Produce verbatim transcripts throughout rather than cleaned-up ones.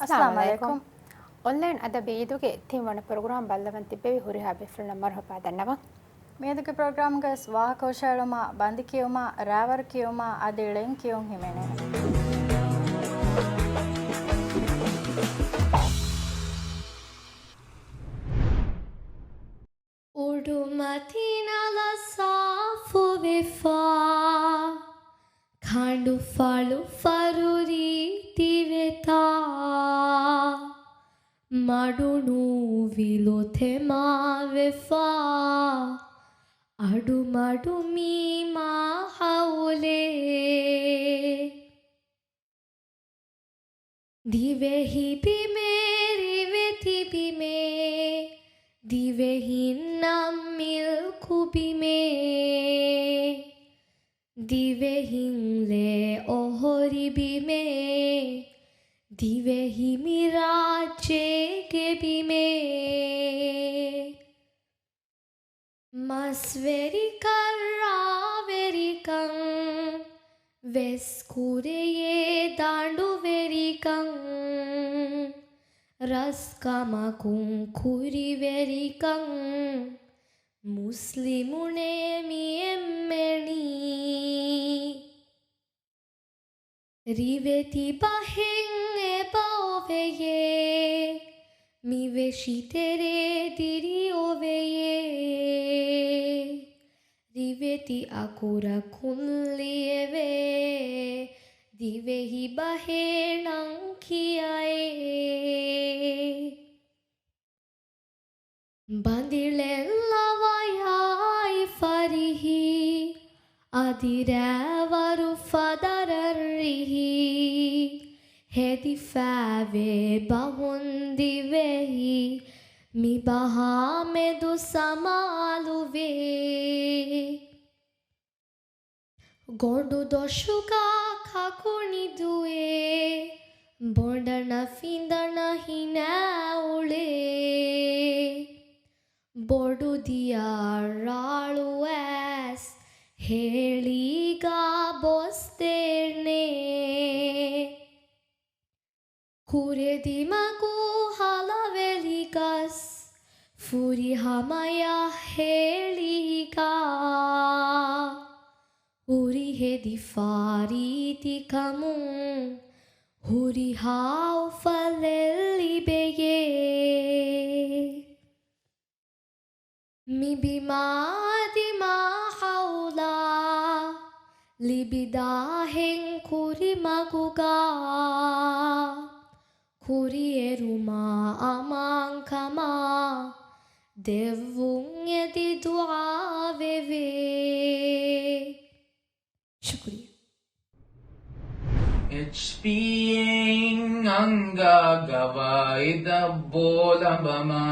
އައްސަލާމު އައްސަލާމު ޢަލައިކުމް. ޢަލައިކުމް. އޮންލައިން އަދަބީ ޢީދުގެ ތިންވަނަ ޕްރޮގްރާމް ބައްލަވަން ތިއްބެވި ހުރިހާ ބޭފުޅުންނަށް މަރުޙަބާ ދަންނަވަން. މިއަދުގެ ޕްރޮގްރާމްގަސް ވާހަކަ ހުށައެޅުމާ، ބަނދި ކިޔުމާ، ރައިވަރު ކިޔުމާ، އަދި ޅެން ކިޔުން ހިމެނޭ. އުޑުމަތި ނަލަ ސާފުވެފާ، ކަނޑު ފަޅު ފަރުރީ ދިވެތާ، މަޑުނޫވިލު ތެމާވެފާ، އަޑުމަޑު މީ މާ ހައުލޭ. ދިވެހި ބިމޭ ރިވެތި ބިމޭ، ދިވެހިންނަށް މިލްކު ބިމޭ. ދިވެހިން ލޭ އޮހޮރި ބިމޭ، ދިވެހި މި ރާއްޖޭގެ ބިމޭ. މަސްވެރިކަން ރާވެރިކަން، ވެސް ކުރެޔޭ ދަނޑުވެރިކަން، ރަސްކަމަކުން ކުރިވެރިކަން، މުސްލިމުނޭ މި އެންމެނީ. ރިވެތި ބަހެއް އެބަ އޮވެޔޭ، މި ވެށި ތެރޭ ދިރި އޮވެޔޭ. ރިވެތި އަކުރަކުން ލިޔެވޭ، ދިވެހި ބަހޭ ނަން ކިޔައޭ. ބަނދިޅެއް ލަވަޔާއި ފަރިހި، އަދި ރައިވަރު ފަދަ ރަށްރިހި، ހެދިފައިވޭ ބަހުން ދިވެހި، މި ބަހާ މެދު ސަމާލުވޭ. ގޮނޑު ދޮށުގަ ކަކު ނިދުއޭ، ބޮނޑަނަށް ފިނދަނަށް ހިނާ އުޅޭ. ބޮޑު ދިޔަ ރާޅު އައިސް ހޭޅީގަ ބޮސްދޭނޭ. ކުރެދިމަގު ހަލަވެލިގަސް ފުރިހަމަޔަށް ހޭޅީގަ، ހުރި ހެދިފާ ރީތިކަމުން ހުރިހާ އުފަލެއް ލިބެޔޭ. މި ބިމާ އަދި މާ ހައުލާ ލިބި ދާހެން ކުރިމަގުގަ، ކުރިއެރުމާ އަމާންކަމާ ދެއްވުން އެދި ދުޢާވެވޭ. ޝުކުރިއްޔާ. އެޗްޕީއޭއިން އަންގާ ގަވާއިދަށް ބޯލަނބަމާ،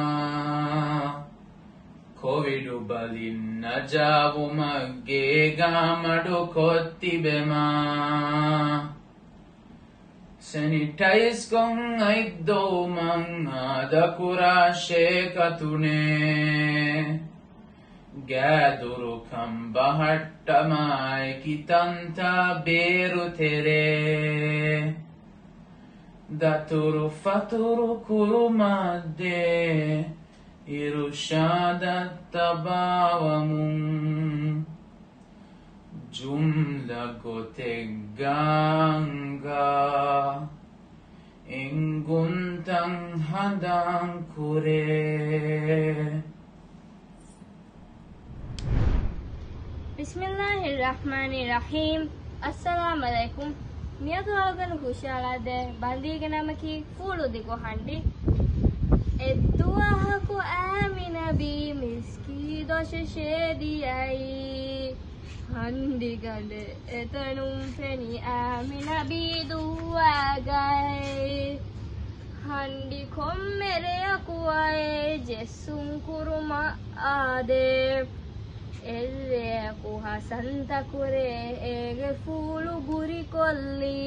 ކޮވިޑު ބަލިން ނަޖާވުމަށް ގޭގާ މަޑުކޮށްތިބެމާ. ސެނިޓައިޒްކޮށް އަތްދޮވުމަށް އާދަކުރާށޭ ކަތުނޭ. ގާދުރުކަން ބަހައްޓަމާ އެކި ތަންތާ ބޭރު ތެރޭ. ދަތުރު ފަތުރު ކުރުމަށްދޭ އިރުޝާދަށް ތަބާވަމުން. ޖުމްލަ ގޮތެއްގަ އަންގާ އެނގުންތައް ހަނދާން ކުރޭ. ބިސްމިއްލާހިއްރަޙްމާނިއްރަޙީމް. އައްސަލާމް ޢަލައިކުމް. މިއަދު އަޅުގަނޑު ހުށައަޅާދޭ ބަނދީގެ ނަމަކީ ފޫޅުދިގު ހަންޑި. އެއްދުވަހަކު އާމިނަ ބީ މިސްކިތް ދޮށަށޭ ދިޔައީ. ހަންޑިގަނޑެއް އެތަނުން ފެނި އާމިނަ ބީ ދުއްވާގަތް. ހަންޑި ކޮންމެ ރެޔަކު އައޭ ޖެއްސުން ކުރުމަށް އާދޭ. އެއްރެޔަކު ހަސަން ތަކުރޭ އޭގެ ފޫޅު ގުރިކޮށްލީ.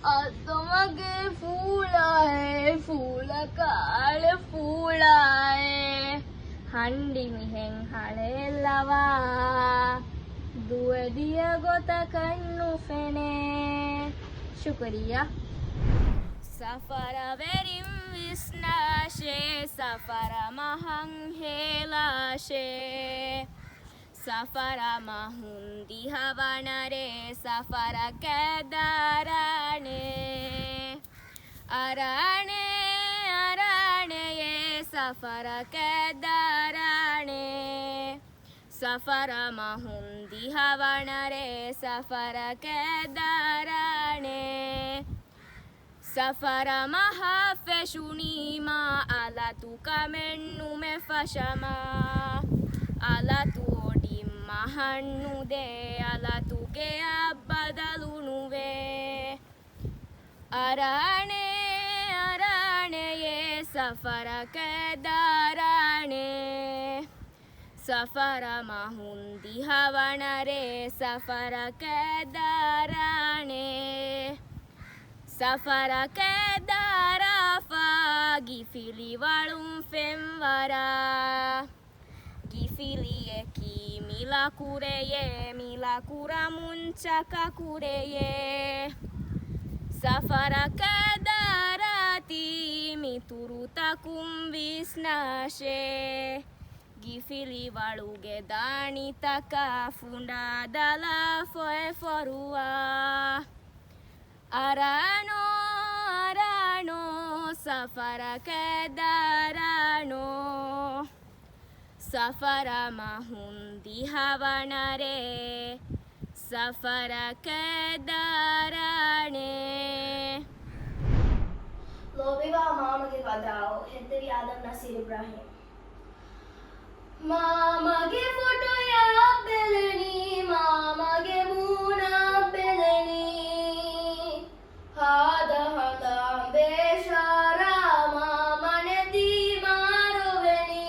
އައްދޮމަގޭ ފޫޅާއޭ، ފޫޅަކާ އަޅެ ފޫޅާއޭ. ހަންޑި މިހެން ހަޅޭއްލަވާ، ދުވެދިޔަ ގޮތަކަށް ނުފެނޭ. ޝުކުރިއްޔާ. ސަފަރަވެރިން ވިސްނާށޭ، ސަފަރަ މަހަށް ހޭލާށޭ. ސަފަރަ މަހުން ދިހަވަނަރޭ، ސަފަރަކަށް ދާރާނޭ. އަރާނޭ، އަރާނެޔޭ، ސަފަރަކަށް ދާރާނޭ. ސަފަރަ މަހުން ދިހަވަނަރޭ، ސަފަރަކަށް ދާރާނޭ. ސަފަރަ މަހަށް ފެށުނީމާ، އަލަތު ކަމެއް ނުމެ ފަށަމާ. އަލަތު އޮޑިން މަހަށް ނުދޭ، އަލަތު ގެއަށް ބަދަލު ނުވޭ. އަރާނޭ، އަރާނެޔޭ، ސަފަރަކަށް ދާރާނޭ. ސަފަރަ މަހުން ދިހަވަނަރޭ، ސަފަރަކަށް ދާރާނޭ. ސަފަރަކަށް ދާރާފަ، ގިފިލި ވަޅުން ފެންވަރާ. ގިފިލިއަކީ މި ލަކުރެޔޭ، މި ލަކުރަމުން ޗަކަކުރެޔޭ. ސަފަރަކަށް ދާރާތީ މި ތުރުތަކުން ވިސްނާށޭ. ގިފިލި ވަޅުގެ ދާނިތަކާ ފުނޑާ ދަލާ ފޮއެ ފޮރުވާ. އަރާނޯ، އަރާނޯ، ސަފަރަކަށް ދާރާނޯ. ސަފަރަ މަހުން ދިހަވަނަރޭ، ސަފަރަކަށް ދާރާނޭ. ލޯބިވާ މާމަގެ ވަދާއު، ހެއްދެވި އާދަމް ނަސީރު އިބްރާހީމް. މާމަގެ ފޮޓޯއަށް ބެލެނީ، މާމަގެ މޫނަށް ބެލެނީ. ހާދަ ހަނދާން ބޭޝާރާ، މާމަ ނެތީމާ ރޮވެނީ.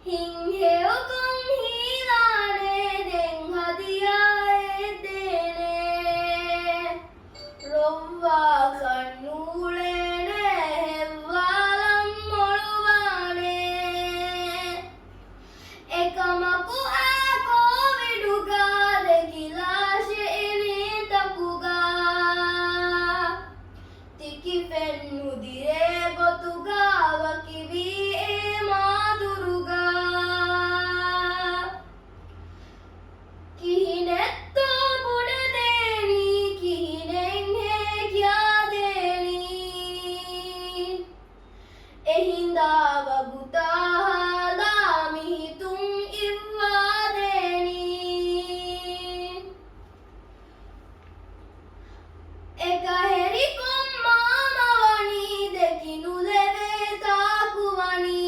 ހިތްހެޔޮކޮށް ހީލާނެ، ދެން ހަދިޔާއެއް ދޭނެ. ރޮއްވާކަށް ނޫޅޭނެ، ހެއްވާލަން މޮޅުވާނެ. އެކަމަކު އާ ކޯވިޑުގަ ދެކިލާ ޝެއިވީންތަކުގަ، ތިކި ފެން ނުދިރޭ ގޮތުގަ ވަކިވީ އެ މާދުރުގަ. ކިހިނެއްތޯ ބުނެދޭނީ، ކިހިނެއްހޭ ކިޔާދޭނީ. އެހިނދާ ވަގުތާ ހާލާ މިހިތުން އިއްވާދޭނީ. އެކަހެރިކޮށް މާމަ ވަނީ ދެކި ނުލެވޭ ތާކު ވަނީ.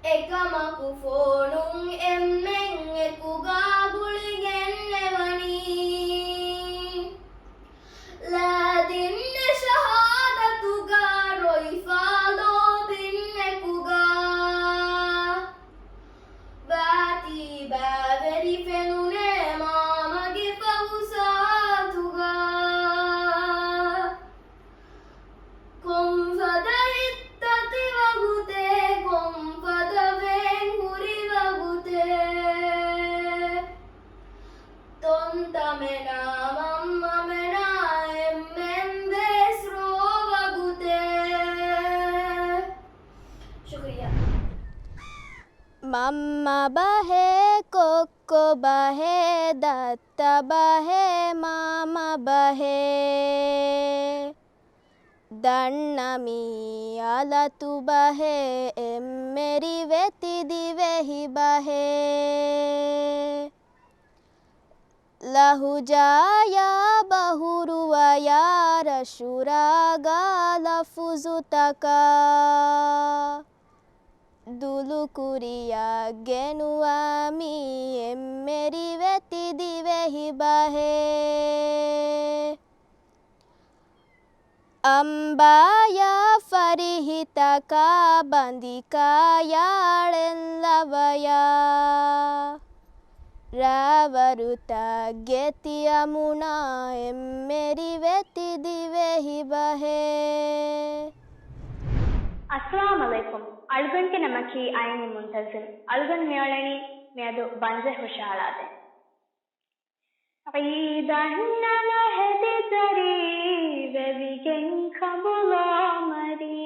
އެކަމަކު ފޯނުން އެންމެން އެކުގަ ގުޅިގެންނެވަނީ. ލާދިންނެ ޝަހާދަތުގަ ރޮއިފާ ލޯބިން އެކުގަ. ވާތީ ބައިވެރި ފެނުނޭ މާމަގެ ފަހު ސާތުގަ. ކޮންފަދަ ހިތްތަކެއް ވަގުތޭ، ކޮންފަދަ ވޭން ހުރި ވަގުތޭ. ތޮންތަމެނާ މަންމަމެނާ އެންމެން ވެސް ރޯ ވަގުތޭ. ޝުކުރިއްޔާ. މަންމަ ބަހޭ، ކޮއްކޮ ބަހޭ، ދައްތަ ބަހޭ، މާމަ ބަހޭ. ދަންނަ މިއީ އަލަތު ބަހޭ، އެންމެ ރިވެތި ދިވެހި ބަހޭ. ލަހުޖާޔާ ބަހުރުވަޔާ ރަށުރާގާ ލަފުޒުތަކާ، ދުލުކުރިޔަށް ގެނުވާ މީ އެންމެ ރިވެތި ދިވެހި ބަހޭ. އަނބާޔާ ފަރިހިތަކާ ބަނދިކާޔާ ޅެންލަވަޔާ، ރާވަރުތައް ގެތި އަމުނާ އެންމެ ރިވެތި ދިވެހި ބަހޭ. އައްސަލާމް ޢަލައިކުމް. އަޅުގަނޑުގެ ނަމަކީ އައިނީ މުންތަޒިމް. އަޅުގަނޑު މިއުޅެނީ މިއަދު ބަންޖެހުށާޅާދޭން. އީދަށް ނަމަ ހެދި ޒަރީ ވެވިގެން ކަނބުލޯ މަރީ.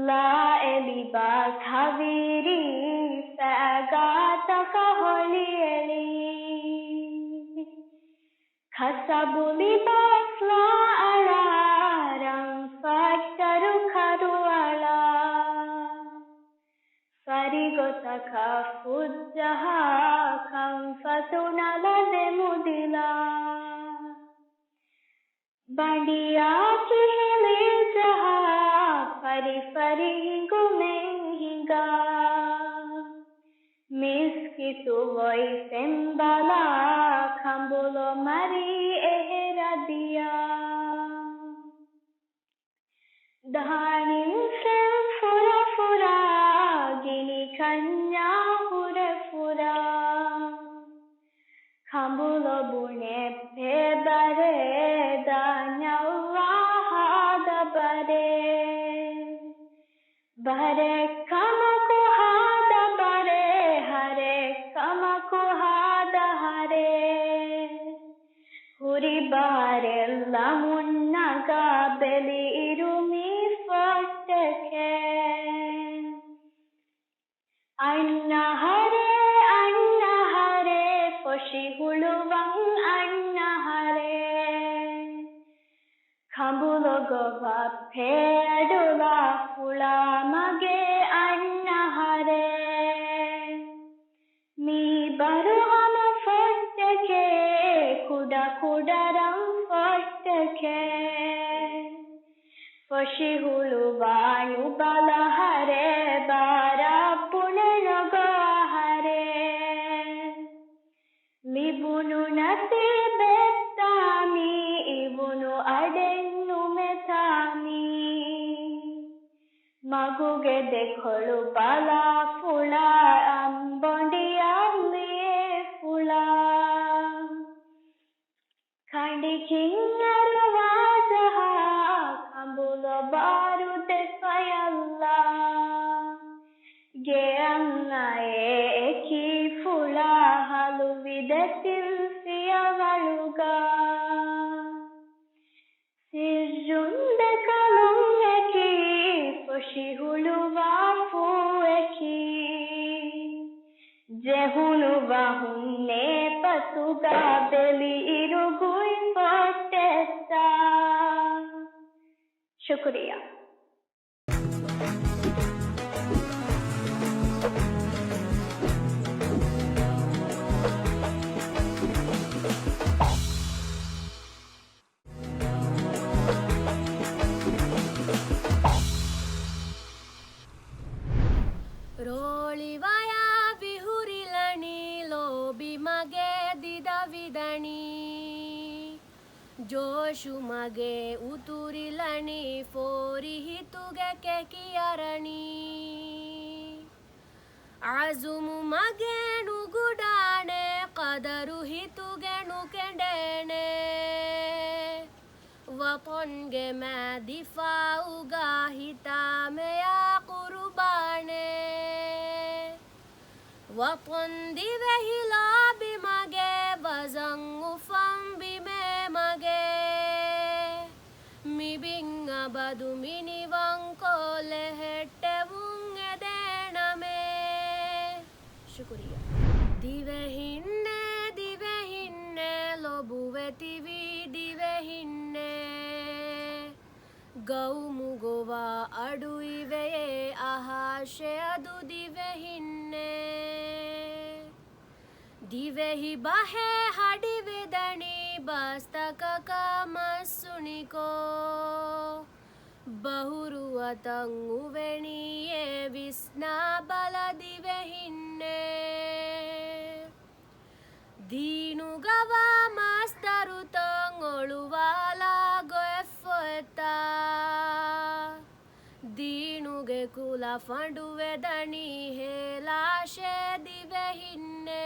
ލާ އެ ލިބާސް ހަވީރީ ފައިގާތަކަށް ހޮޅިއެޅީ. ކަސަބު ލިބާސް ލާ އަޅާ ރަން ފައްޓަރު ކަރު އަޅާ. ފަރިގޮތަކަށް ފުއްޖަހާ ކަންފަތު ނަލަ ދެމުދިލާ. ބަނޑިޔާ ކިހިލި ޖަހާ ފަރިފަރި ހިނގުމެއް ހިނގާ. މިސްކިތު އޮތް ފެންބަލާ ކަނބުލޯ މަރީ އެހެރަ ދިޔާ. ދާނިން ފެން ފުރަފުރާ ގިނި ކަންޏާ ހުރެފުރާ. ކަނބުލޯ ބުނެއްޕޭ ބަރޭ ދާންޏަށްވާ ހާދަ ބަރޭ. ބަރެއް ކަމަކު ހާދަ ބަރޭ، ހަރެއް ކަމަކު ހާދަ ހަރޭ. ހުރި ބަހަރެއް ލަމުން ނަގާ ބެލިއިރު މީ ފޮއްޓެކޭ. އަންނަ ހަރޭ، އަންނަ ހަރޭ، ފޮށި ހުޅުވަން އަންނަ ހަރޭ. ކަނބުލޯ ގޮވައްޕޭ އަޑުލާ ފުޅާ މަގޭ އަންނަ ހަރޭ. މީ ބަރު ހަމަ ފޮއްޓެކޭ، ކުޑަ ކުޑަ ރަން ފޮއްޓެކޭ. ފޮށި ހުޅުވާ ނުބަލަ ހަރޭ، ބާރަށް ބުނެ ނުގޮވާ ހަރޭ. ލިބުނު ނަސީބެއްތާ މީ، އިވުނު އަޑެއް ނުމެތާ މީ. މަގުގެ ދެކޮޅު ބަލާ ފުޅާ، އަނބޮނޑި އައްލިއޭ ފުޅާ. ކަނޑި ކިންއަރުވާ ޖަހާ، ކަނބުލޯ ބާރު ދެފަޔަށްލާ. ގެއަށް އައޭ އެކި ފުޅާ، ހަލުވި ދެތިން ފިޔަވަޅުގަ. ސިއްރުން ދެކަލުން އެކި، ފޮށި ހުޅުވާ ފޫއެކި. ޖެހުނު ވަހުން ނޭޕަތުގަ، ބެލިއިރު ގޮތް ފޮއްޓެއްތާ. ޝުކުރިއްޔާ. ރޯޅިވަޔާ ވިހުރިލަނީ، ލޯބި މަގޭ ދިދަވިދަނީ. ޖޯޝު މަގޭ އުތުރިލަނީ، ފޯރި ހިތުގެ ކެކި އަރަނީ. އަޒުމު މަގޭ ނުގުޑާނެ، ޤަދަރު ހިތުގެ ނުކެނޑޭނެ. ވަޠަންގެ މާ ދިފާއުގަ، ހިތާމަޔާ ޤުރުބާނެ. ވަޠަން ދިވެހި ލޯބި މަގޭ، ވަޒަން އުފަން ބިމޭ މަގޭ. މި ބިން އަބަދު މިނިވަންކޮށް ލެހެއްޓެވުން އެދޭނަމޭ. ޝުކުރިއްޔާ. ދިވެހިންނޭ، ދިވެހިންނޭ، ލޮބުވެތިވީ ދިވެހިންނޭ. ގައުމުގޮވާ އަޑުއިވެޔޭ، އަހާށޭ އަދު ދިވެހިންނޭ. ދިވެހި ބަހޭ ހަޑިވެދަނީ، ބަސްތަކަކަށް މައްސުނިކޮށް. ބަހުރު ވަތަން އުވެނީއޭ، ވިސްނާ ބަލަ ދިވެހިންނޭ. ދީނުގަވާ މަސްދަރުތައް އޮޅުވާލާ ގޮތްފޮއްތާ. ދީނުގެ ކުލަ ފަނޑުވެދަނީ ހޭލާށޭ ދިވެހިންނޭ.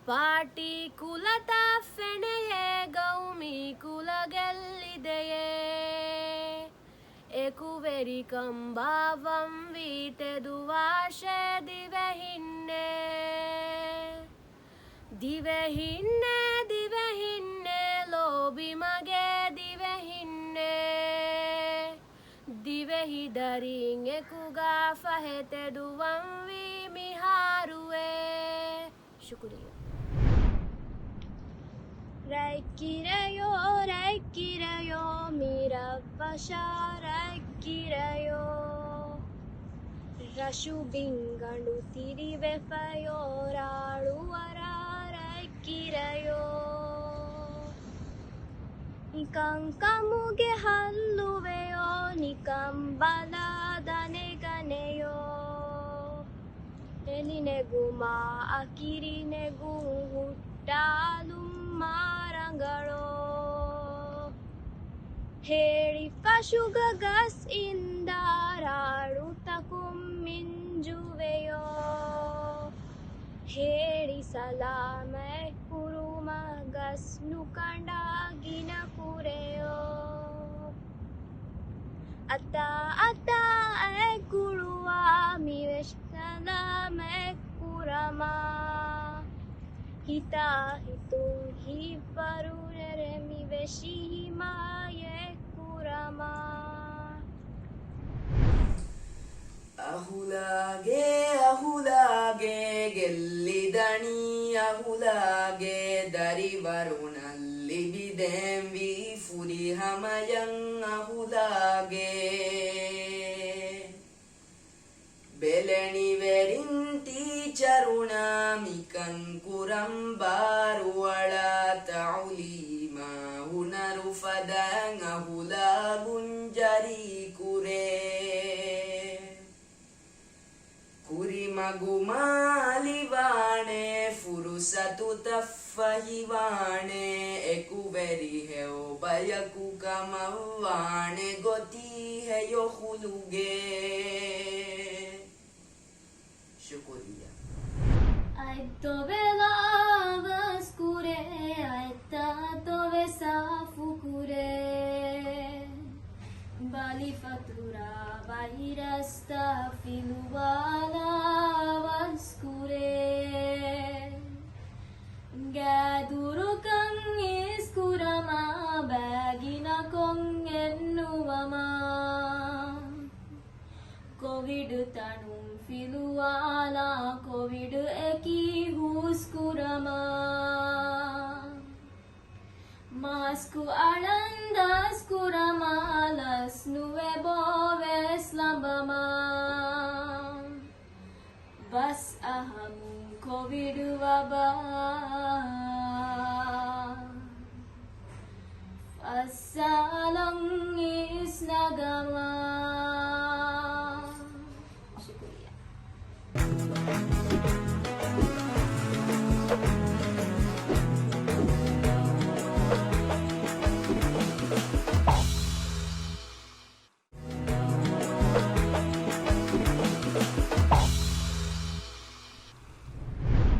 ޕާޓީ ކުލަތައް ފެނެޔޭ ގައުމީ ކުލަ ގެއްލިދެޔޭ. އެކުވެރިކަން ބާއްވަންވީ ތެދުވާށޭ ދިވެހިންނޭ. ދިވެހިންނޭ، ދިވެހިންނޭ، ލޯބި މަގޭ ދިވެހިންނޭ. ދިވެހި ދަރީން އެކުގަ ފަހެ ތެދުވަންވީ މިހާރުވެ. ޝުކުރިއްޔާ. ރަތްކިރަޔޯ، ރަތްކިރަޔޯ، މި ރަށްވަށާ ރަތްކިރަޔޯ. ރަށު ބިންގަނޑު ތިރިވެފަޔޯ، ރާޅު ވަރާ ރަތްކިރަޔޯ. ކަންކަމުގެ ހައްލުވެޔޯ، ނިކަން ބަލާ ދަނެގަނެޔޯ. އެލި ނެގުމާ އަކިރި ނެގުން ހުއްޓާލުން މާ ރަނގަޅޯ. ހޭޅި ފަށުގަ ގަސް އިންދާ ރާޅުތަކުން މިންޖުވެޔޯ. ހޭޅި ސަލާމަތް ކުރުމަށް ގަސް ނުކަނޑާ ގިނަ ކުރެޔޯ. އަތާ އަތާ އަތް ގުޅުވާ މި ވެށި ސަލާމަތް ކުރަމާ. ހިތާ ހިތުން ހިތްވަރު ނެރެ މި ވެށި ހިމާޔަތް ކުރަމާ. އަހުލާގޭ، އަހުލާގޭ، ގެއްލިދަނީ އަހުލާގޭ، ދަރިވަރުނަށް ލިބިދޭންވީ ފުރިހަމަޔަށް އަހުލާގޭ. ބެލެނިވެރިން ޓީޗަރުންނާ މިކަން ކުރަން ބާރުއަޅާ، ތައުލީމާ ހުނަރު ފަދައިން އަހުލާގުން ޖަރީކުރޭ. ކުރިމަގު މާލިވާނެ ފުރުސަތުތައް ފަހިވާނެ، އެކުވެރި ހެޔޮ ބަޔަކު ކަމަށްވާނެ ގޮތީ ހެޔޮ ޚުލުގެ. ޝުކުރިއްޔާ. އަތް ތޮވެ ލާވަސް ކުރޭ، އަތްތާ ތޮވެ ސާފު ކުރޭ. ބަލި ފަތުރާ ވައިރަސްތައް ފިލުވާލާ ވަސް ކުރޭ. ގާދުރުކަން އިސްކުރަމާ، ބައިގިނަކޮށް އެއްނުވަމާ. ކޮވިޑް ތަނުން ފިލުވާލާ، ކޮވިޑް އެކީ ހޫސްކުރަމާ. މާސްކު އަޅަން ދަސްކުރަމާ، ލަސް ނުވެ ބޯވެސް ލަނބަމާ. ބަސް އަހަމުން ކޮވިޑް ވަބާ. ފައްސާލަން އިސްނަގަމާ. ޝުކުރިއްޔާ.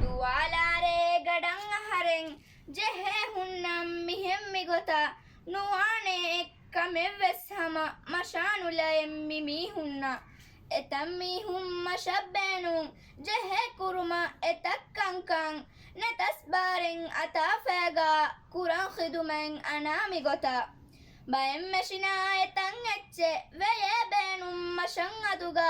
ދުވާލާރޭ ގަޑަށް އަހަރެން ޖެހޭ ހުންނަން މިހެން މިގޮތަށް ނުވާނެ އެއްކަމެއްވެސް ހަމަ މަށާނުލައެއް މި މީހުންނަށް. އެތައް މީހުން މަށަށް ބޭނުން ޖެހޭ ކުރުމަށް އެތައް ކަންކަން ނެތަސް ބާރެއް އަތާފައިގާ ކުރަން ޚިދުމަތް އަނާ މިގޮތަށް. ބައެއް މެޝިނާ އެތަން އެއްޗެއް ވެޔޭ ބޭނުން މަށަށް އަދުގާ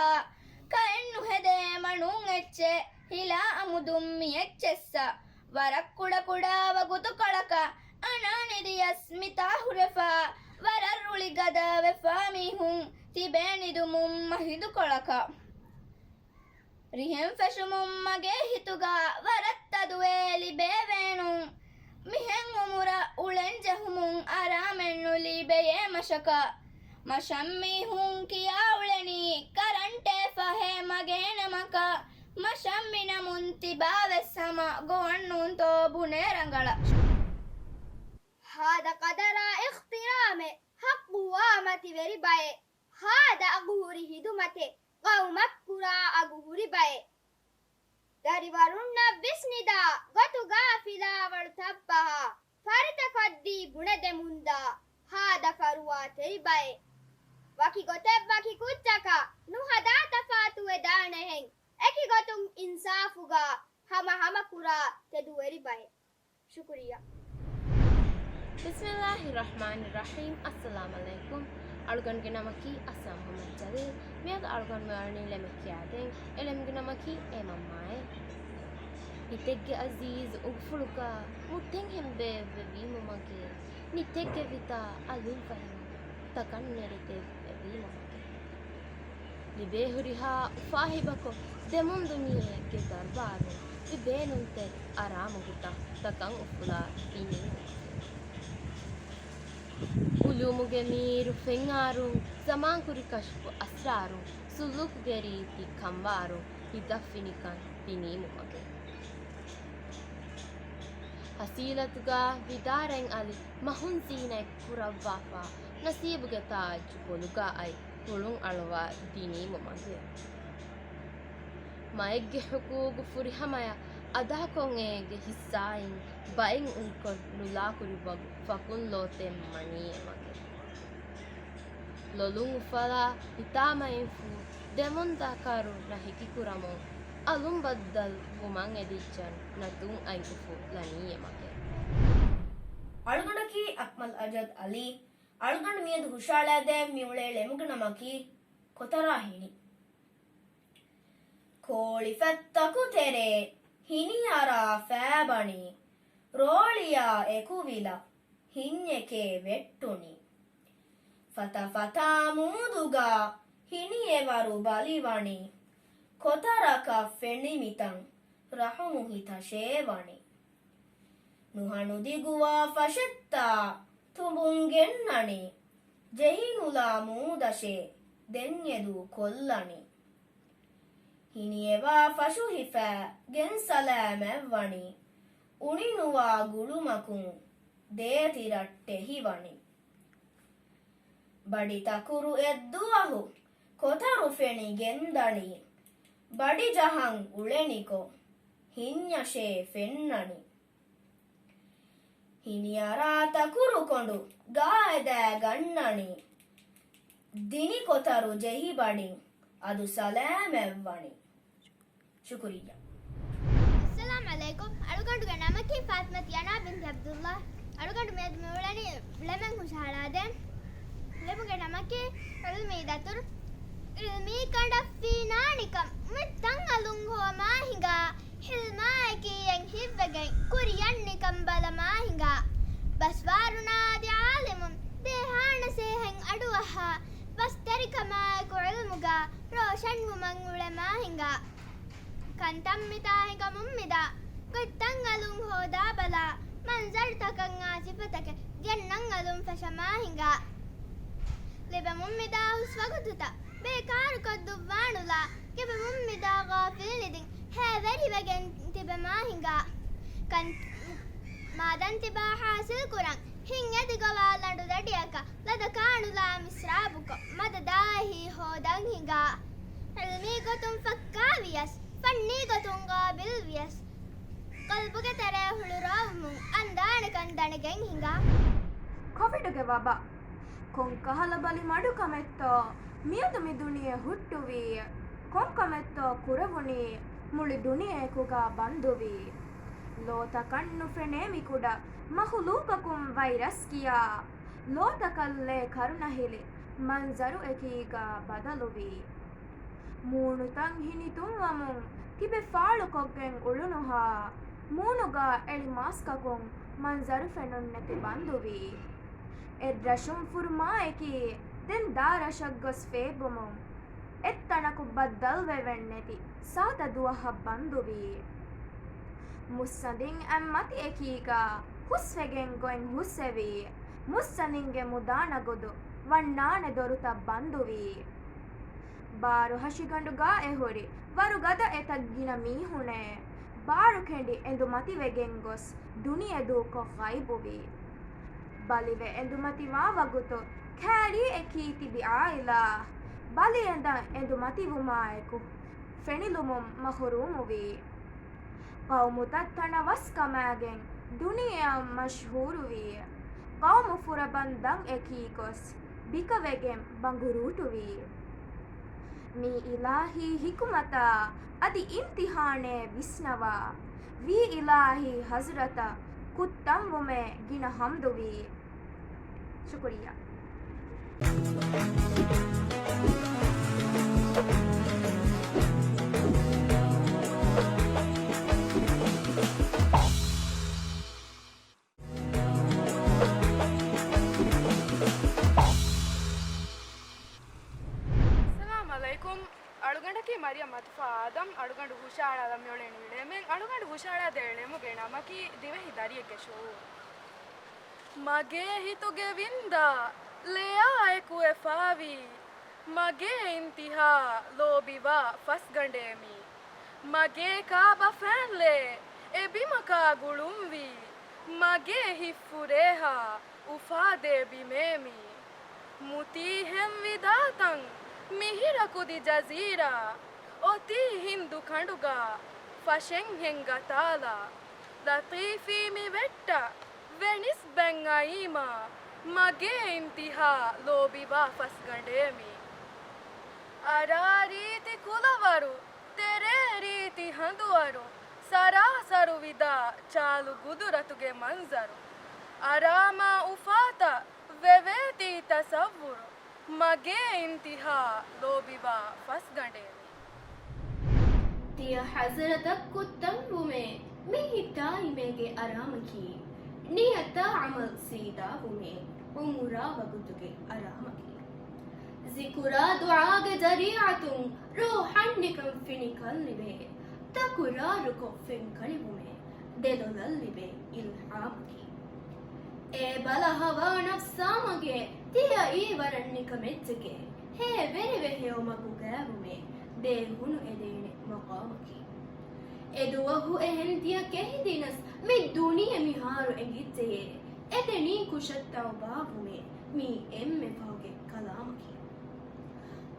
ކައެއް ނުހެދޭ މަނޫން އެއްޗެއް ހިލާ އަމުދުން މި އެއްޗެއްސަށް. ވަރަށް ކުޑަކުޑަ ވަގުތުކޮޅަކަށް އަނާ ނިދިޔަސް މިތާ ހުރެފާ ވަރަށް ރުޅި ގަދަ ވެފާ މީހުން ތިބޭ ނިދުމުން މަހިނދުކޮޅަކަށް. ރިހެން ފެށުމުން މަގޭ ހިތުގަ ވަރަށް ތަދުވެ ލިބޭ ބޭނުން. މިހެން އުމުރަށް އުޅެން ޖެހުމުން އަރާމެއް ނުލިބެޔޭ މަށަކަށް. މަށަށް މީހުން ކިޔާ އުޅެނީ ކަރަންޓޭ ފަހޭ މަގޭ ނަމަކަށް. މަށަށް މިނަމުން ތިބާވެސް ހަމަ ގޮވަން ނޫންތޯ ބުނޭ ރަނގަޅަށް. ހާދަ ޤަދަރާ އިޙްތިރާމެއް ޙައްޤުވާ މަތިވެރި ބައެއް. ހާދަ އަގުހުރި ޚިދުމަތެއް ޤައުމަށް ކުރާ އަގުހުރި ބައެއް. ދަރިވަރުންނަށް ވިސްނިދާ ގޮތުގާ ފިލާވަޅު ތައްބަހާ ފަރިތަކަށްދީ ބުނެދެމުންދާ ހާދަ ފަރުވާތެރި ބައެއް. ވަކި ގޮތެއް ވަކި ކުއްޖަކަށް ނުހަދާ ތަފާތުވެދާނެހެން އެކި ގޮތުން އިންސާފުގާ ހަމަ ހަމަ ކުރާ ތެދުވެރި ބައެއް. ޝުކުރިއްޔާ. ބިސްމިއްލާހި ރަޙްމާނި ރަޙީމް. އައްސަލާމް ޢަލައިކުމް. އަޅުގަނޑުގެ ނަމަކީ އަސްލަމް މުޙައްމަދު ޖަލީލް. މިއަދު އަޅުގަނޑު މިއުޅެނީ ޅެމެއް ކިޔާދޭން. އެ ޅެމުގެ ނަމަކީ އެ މަންމާއޭ. ހިތެއްގެ ޢަޒީޒު އުފުޅުގަ މުތެން ހެން ބޭއްވެވީމު މަގޭ. ނިތެއްގެ ވިތާ އަލުން ފަހި ތަކަށް ނެރެ ދެއްވެވީމު މަގޭ. ލިބޭ ހުރިހާ އުފާހިބަކުން ދެމުން ދުނިޔެއެއްގެ ދަރުބާރުން މި ބޭނުންތެރި އަރާމުގެ ތަންތަކަށް އުފުލާ ދިނީ. ޢުލޫމުގެ މީރު ފެންއާރުން، ޒަމާން ކުރި ކަޝްފު އަސްރާރުން، ސުލޫކުގެ ރީތި ކަންވާރުން، ހިތަށް ފިނިކަން ދިނީމު މަގޭ. ހަސީލަތުގަ ވިދާރައިން އަލި މަހުން ޒީނަތް ކުރައްވާފަ، ނަސީބުގެ ތާއްޖު ބޮލުގަ އައި ގުޅުން އަޅުވާ ދިނީމު މަގޭ. މައެއްގެ ޙުޤޫޤު ފުރިހަމަޔަށް އަދާކޮށް އޭގެ ހިއްސާއިން ބައެއް އުންކޮށް ނުލާކުރި ވަގު ފަކުން ލޯތެއް މަނީ އެ މަގޭ. ލޮލުން އުފަލާ ހިތާމައިން ފޫ ދެމުން ދާ ކަރުނަ ހެކިކުރަމުން އަލުން ބައްދަލު ވުމަށް އެދިއްޖަން ނަތުން އަތް އުފުލަނީ އެ މަގޭ. އަޅުގަނޑަކީ އަކްމަލް އަޖަދް އަލީ. އަޅުގަނޑު މިއަދު ހުށައަޅާދޭން މިއުޅޭ ޅެމުގެ ނަމަކީ ކޮތަރާ ހިނި. ކޯޅިފަތްތަކު ތެރޭ ހިނިއަރާ ފައިބަނީ، ރޯޅިއާ އެކުވިލަ ހިންޏެކޭ ވެއްޓުނީ. ފަތަފަތާ މޫދުގަ ހިނިއެވަރު ބަލިވަނީ، ކޮތަރަކަށް ފެނި މިތަން ރަހުމު ހިތަށޭ ވަނީ. ނުހަނު ދިގުވާ ފަށެއްތާ ތުނބުން ގެންނަނީ، ޖެހިނުލާ މޫދަށޭ ދެން އެދޫ ކޮށްލަނީ. ހިނިއެވާ ފަށު ހިފައި ގެން ސަލާމަތްވަނީ، އުނިނުވާ ގުޅުމަކުން ދޭތި ރައްޓެހިވަނީ. ބަޑިތަކުރު އެއްދުވަހު ކޮތަރު ފެނި ގެންދަނީ، ބަޑިޖަހަން އުޅެނިކޮށް ހިންޏަށޭ ފެންނަނީ. ހިނިއަރާ ތަކުރުކޮނޑު ގާއެދާ ގަންނަނީ، ދިނި ކޮތަރު ޖެހި ބަޑިން އަދު ސަލާމަތްވަނީ. ޝުކުރިއްޔާ. އައްސަލާމް ޢަލައިކުމް. އަޅުގަނޑުގެ ނަމަކީ ފާތިމަތު ޔަނާ ބިންތި ޢަބްދުﷲ. އަޅުގަނޑު މިއަދު މިއުޅެނީ ޅެމެއް ހުށަހަޅާދޭން. ޅެމުގެ ނަމަކީ ޢިލްމީ ދަތުރު. ޢިލްމީ ކަނޑަށް ފީނާނިކަން، މި ތަން އަލުން ހޯމާ ހިނގާ. ޙިލްމާއެކީ އެން ހިތްވެގެން ކުރިޔަށް ނިކަން ބަލަމާ ހިނގާ. ބަސްވާރުނާ އަދި ޢާލިމުން ދޭހާނެ ސޭހެން އަޑުއަހާ. ބަސްތެރިކަމާއެކު ޢިލްމުގަ ރޯޝަންވުމަށް އުޅެމާ ހިނގާ. ކަންތައް މިތާ ހިނގަމުން މިދާ، ގޮތްތައް އަލުން ހޯދާ ބަލާ. މަންޒަރުތަކަށް އާ ސިފަތަކެއް ގެންނަން އަލުން ފެށަމާ ހިނގާ. ލިބެމުން މިދާ ހުސް ވަގުތުތައް ބޭކާރުކޮށް ދުއްވާނުލާ، ކިބެމުން މިދާ ޣާފިލް ނިދިން ހޭވެރިވެގެން ތިބެމާ ހިނގާ. ކަން މާދަން ތިބާ ޙާސިލް ކުރަން، ހިތް އެދިގޮވާ ލަނޑު ދަޑިއަކަށް ލަދަކާނުލާ މިސްރާބުކޮށް، މަދަދާއެހީ ހޯދަން ހިނގާ. ޢިލްމީ ގޮތުން ފައްކާ ވިޔަސް، ފަންނީ ގޮތުން ޤާބިލް ވިޔަސް، ޤަލްބުގެ ތެރޭ ހުޅުރޯވުމުން އަންދާނެކަން ދަނެގެން ހިނގާ. ކޮވިޑުގެ ވަބާ. ކޮން ކަހަލަ ބަލި މަޑުކަމެއްތޯ މިއަދު މި ދުނިޔެ ހުއްޓުވީ؟ ކޮން ކަމެއްތޯ ކުރެވުނީ؟ މުޅި ދުނިޔެއަކުގަ ބަންދުވީ. ލޯތަކަށް ނުފެނޭ މި ކުޑަ މަޚުލޫޤަކުން ވައިރަސް ކިޔާ. ލޯތަކަށް ލޭ ކަރުނަ ހިލި މަންޒަރު އެކީގަ ބަދަލުވީ. މޫނުތައް ހިނިތުންވަމުން ތިބެ ފާޅުކޮށްގެން އުޅުނުހާ، މޫނުގަ އެޅި މާސްކަކުން މަންޒަރު ފެނުންނެތި ބަންދުވީ. އެއްރަށުން ފުރުމާއެކީ ދެން ދާ ރަށަށް ގޮސް ފޭބުމުން، އެއްތަނަކު ބައްދަލުވެވެންނެތި ސާދަ ދުވަހަށް ބަންދުވީ. މުއްސަނދިން އަތްމަތިއެކީގަ ހުސްވެގެން ގޮތް ހުސްއެވީ. މުއްސަނދިންގެ މުދާ ނަގުދު ވަންނާނެ ދޮރުތައް ބަންދުވީ. ބާރު ހަށިގަނޑުގަ އެހުރި ވަރުގަދަ އެތައް ގިނަ މީހުންނޭ. ބާރު ކެނޑި އެނދުމަތިވެގެން ގޮސް ދުނިޔެ ދޫކޮށް ޣައިބުވީ. ބަލިވެ އެނދުމަތިވާ ވަގުތު ކައިރީއެކީ ތިބި އާއިލާ، ބަލި އެނދަން އެނދުމަތިވުމާއެކު ފެނިލުމުން މަޙުރޫމުވީ. ޤައުމުތައް ތަނަވަސް ކަމާގެން ދުނިޔެއަށް މަޝްހޫރުވީ. ޤައުމު ފުރަބަންދަން އެކީ ގޮސް ބިކަވެގެން ބަނގުރޫޓުވީ. މީ އިލާހީ ޙިކުމަތާ އަދި އިމްތިޙާނޭ ވިސްނަވާ، ވީ އިލާހީ ޙަޟްރަތަށް ކުއްތަންވުމޭ ގިނަ ހަމްދުވީ. ޝުކުރިއްޔާ. އައްސަލާމް ޢަލައިކުމް. އަޅުގަނޑަކީ މަރިޔަމް އަތުފާ އާދަމް. އަޅުގަނޑު ހުށަހަޅާލަން މިއުޅެނީ ޅެމެއް. އަޅުގަނޑު ހުށަހަޅާދޭ ޅެމުގެ ނަމަކީ ދިވެހި ދަރިއެއްގެ ޝުޢޫރު. މަގޭ ހިތުގެ ވިންދާ ޅެޔާ އެކު އެފާވީ، މަގޭ އިންތިހާ ލޯބިވާ ފަސްގަނޑޭ މީ. މަގޭ ކާބަ ފޭން ޅެ އެ ބިމަކާ ގުޅުންވީ، މަގޭ ހިތްފުރޭހާ އުފާދޭ ބިމޭ މީ. މުތީ ހެން ވިދާތަން މިހިރަ ކުދި ޖަޒީރާ، އޮތީ ހިންދު ކަނޑުގަ ފަށެއްހެން ގަތާލާ. ލަޠީފީ މި ވެއްޓަ ވެނިސް ބެން އައީމާ، މަގޭ އިންތިހާ ލޯބިވާ ފަސްގަނޑޭ މީ. އަރާ ރީތި ކުލަވަރު ތެރޭ ރީތި ހަނދުއަރު، ސަރާސަރު ވިދާ ޗާލު ގުދުރަތުގެ މަންޒަރު. އަރާމާ އުފާތައް ވެވޭތީ ތަސައްވުރު، މަގޭ އިންތިހާ ލޯބިވާ ފަސްގަނޑޭ މީ. ތިޔަ ޙަޟްރަތަށް ކުއްތަންވުމޭ މި ހިތާއިމޭގެ އަރާމަކީ، ނިޔަތާ ޢަމަލް ސީދާވުމޭ ޢުމުރާ ވަގުތުގެ އަރާމަކީ. ޒިކުރާ ދުޢާގެ ޒަރީޢަތުން ރޫޙަންނިކަން ފިނިކަން ލިބޭ، ތަކުރާރުކޮށް ފެންކަޅިވުމޭ ދެލޮލަށް ލިބޭ އިލްހާމަކީ. އޭ ބަލަ ހަވާ ނަފްސާ މަގޭ، ތިޔައީ ވަރަށް ނިކަމެއްޖެކޭ، ހޭ ވެރިވެ ހެޔޮ މަގު ގާވުމޭ ދޭ ހުނުއެދޭނެ މަޤާމަކީ. އެދުވަހު އެހެން ތިޔަ ކެހިދިނަސް، މި ދުނިޔެ މިހާރު އެނގިއްޖެޔޭ، އެދެނީ ކުށަށް ތައުބާވުމޭ މީ އެންމެ ފަހުގެ ކަލާމަކީ.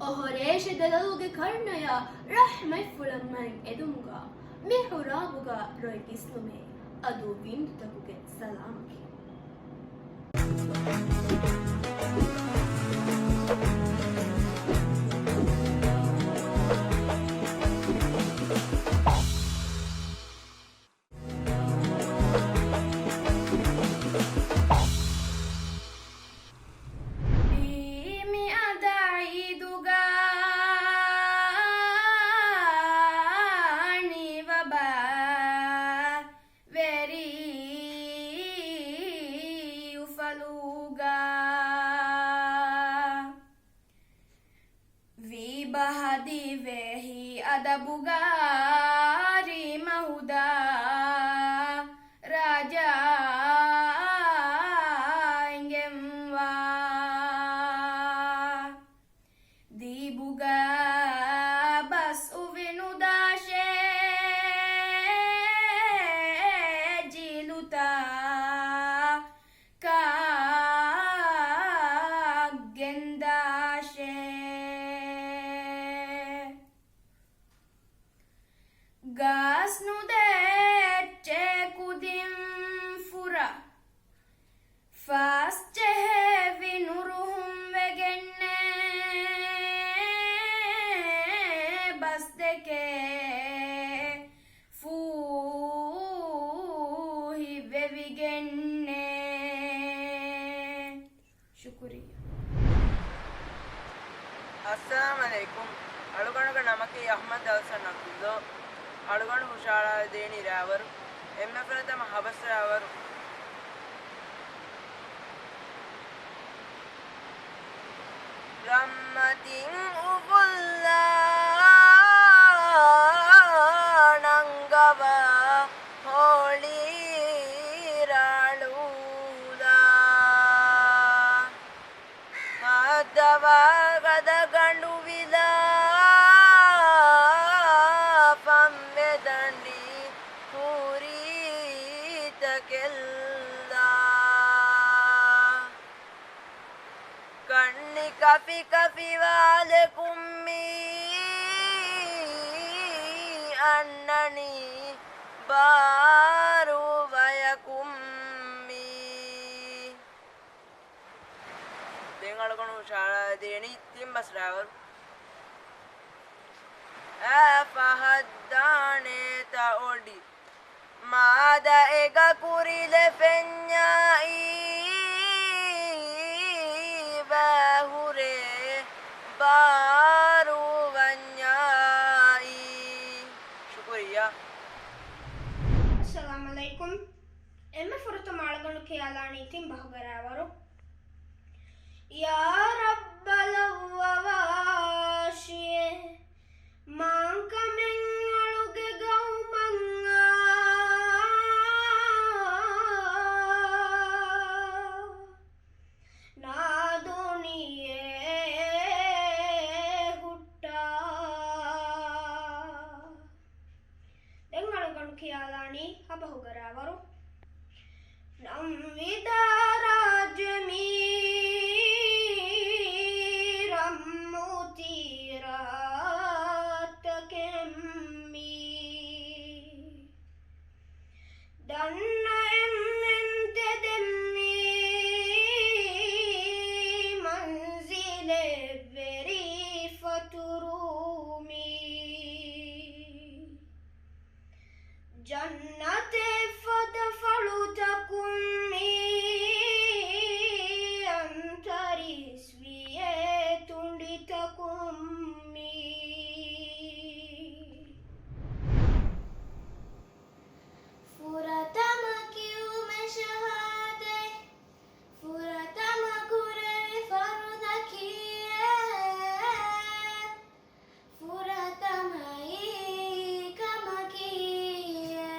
އޮހޮރޭށެ ދެލޮލުގެ ކަރުނަޔާ، ރަޙްމަތްފުޅަށް މައިން އެދުމުގަ، މިޙުރާބުގަ ރޮއި ކިސްނުމޭ އަދު ވިންދުތަކުގެ ސަލާމަކީ. މި އަދާ އީދުގަ ނީވަބާ ވެރި އުފަލުގަ ވީބަހަ ދިވެހި އަދަބުގަ ރީމަ ހުދާ ރާޖާ އެނގެންވާ. ދީބުގަ ބަސް އުވި ނުދާށޭ، ޖީލުތަކަށް ގެންދާށޭ. ގާސް ނުދޭއްޗޭ ކުދިން ފުރާ، ފާސް ޖެހެވި ނުރުހުން ވެގެންނޭ، ބަސް ދެކޭ ފޫހި ވެވިގެންނޭ. ޝުކުރިއްޔާ. އައްސަލާމް ޢަލައިކުމް. އަޅުގަނޑުގެ ނަމަކީ އަޙްމަދު އަލްސަން ޢަބްދުﷲ. އަޅުގަނޑު ހުށަހަޅާދޭނީ ރާވަރު. އެންމެ ފުރަތަމަ ހަބަސް ރާވަރު. ރަޙްމަތިން އުފުއްލާ ނަންގަވާ ހޮޅި ރާޅުލާ، ހައްދަވާ ގަދަގަނޑު ވިލާ، ފަންވެ ދަނޑި ހުރީތަކެއްލާ. ކަންނި ކަފި ކަފި ވާލެކުން މީ އަންނަނީ، ބާރު ވަޔަކުން މީ. ދެން އަޅުގަނޑު ހުށަހަޅާދޭނީ ތިން ބަސް ރާވަރު. އާ ފަހަށް ދާނޭ ތަ އޮޑި. މާދައެގަ ކުރިލެ ފެންޏާއީ، ވައިހުރެ ބާރު ވަންޏާއީ. ޝުކުރިއްޔާ. އައްސަލާމު ޢަލައިކުމް. އެންމެ ފުރަތަމަ އަޅުގަނޑު ކިޔާލާނީ ތިން ބަހުގެ ރާވަރު. ޔާ ރައްބަލަށް ވަވާށިއޭ، މާންކަމެއް އަޅުގެ ގައުމަށް އާ. ނާދުނިޔެ ހުއްޓާ. ދެން އަޅުގަނޑު ކިޔާލާނީ ހަ ބަހުގެ ރާވަރު. ނަން ވިދާ ރާއްޖެ މީ، ރަންމޫތީ ރާއްތަކެއް މީ. ދަންނަ އެންމެން ތެދެއް މީ، މަންޒިލެއް ވެރި ފަތުރު މީ. ޖަންނަތެއް ފަދަ ފަޅުތަކުން މީ، އަންތަރީސް ވިޔޭ ތުނޑިތަކުން މީ. ފުރަތަމަ ކިޔުމެ ޝަހާދަތް، ފުރަތަމަ ކުރެވި ފަރުޟަކީއޭ، ފުރަތަމަ އީ ކަމަކީއޭ.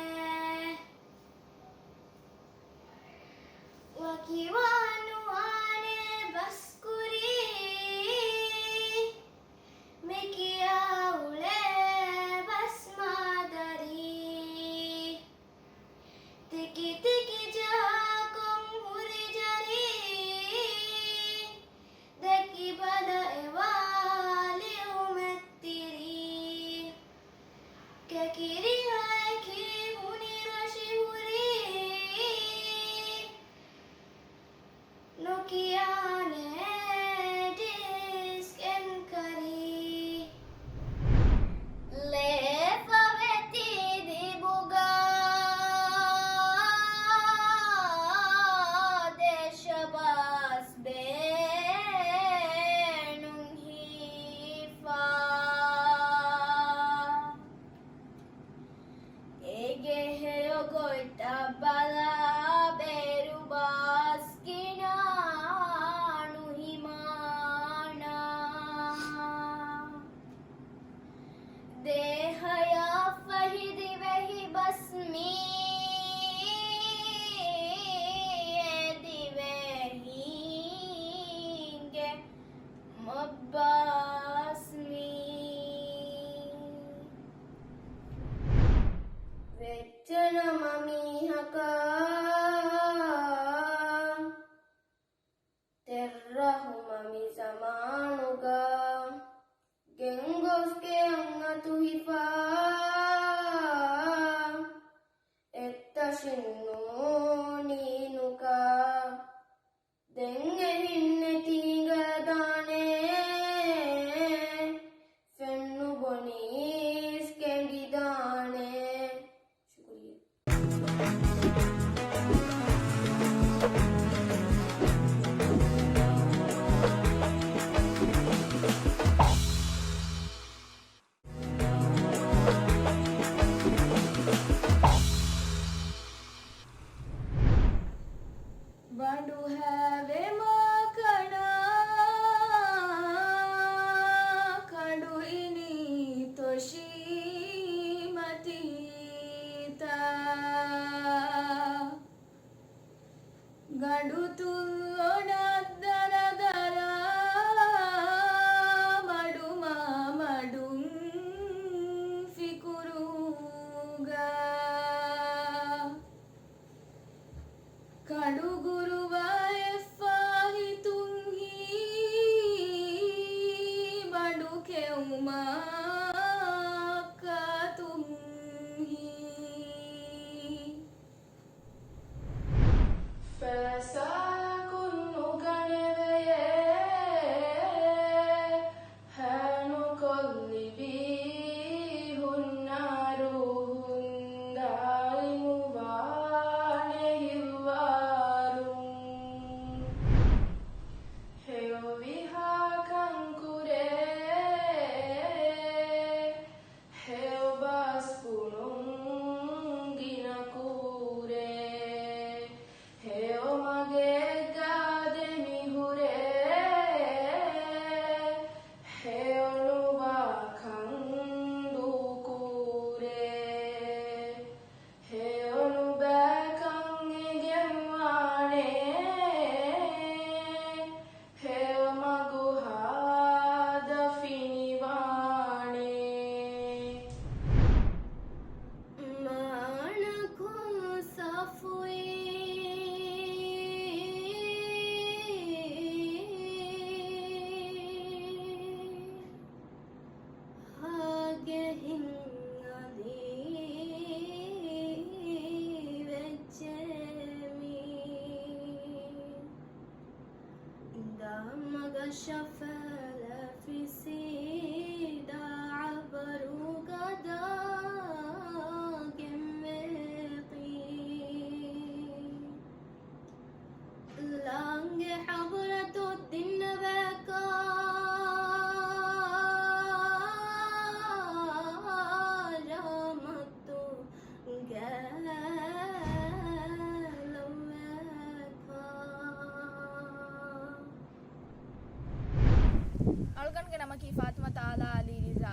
ވަކިވާ ނުވާނެ ބަސްކުރީ، މި ކިޔާ އުޅޭ ބަސް މާދަރީ. ތިކި ތިކި ޖަހާކޮށް ހުރި ޖަރީ، ދެކި ބަލައެވާ ލިޔުމެއްތިރީ. ކެކިރިހައެކީ ހުނި ރަށި ހުރީ، ނުކިޔާނެ ޑިސްކް އެންކަރީ. ލޭފަވެތި ދިބުގަ ދެށަބާސް ބޭނުން ހިފާ. އޭގެ ހެޔޮ ގޮތްތައް ބަލާ ބޭރު ބާސް ގިނަ ނުހިމާނާ. ދޭހަޔާ ފަހި ދިވެހި ބަސް މީ، އެ ދިވެހީންގެ މައްބާސް މީ. ވެއްޖެނަމަ މީހަކާ ތެއްރަހުމަ މި ޒަމާނުގަ ގެންގޮސްގެ އަތްއަތު ހިފާ، އެއްތަށިން ނޫނީ ނުކާ، ދެން އެހިންނެތީ ގަދާނެ.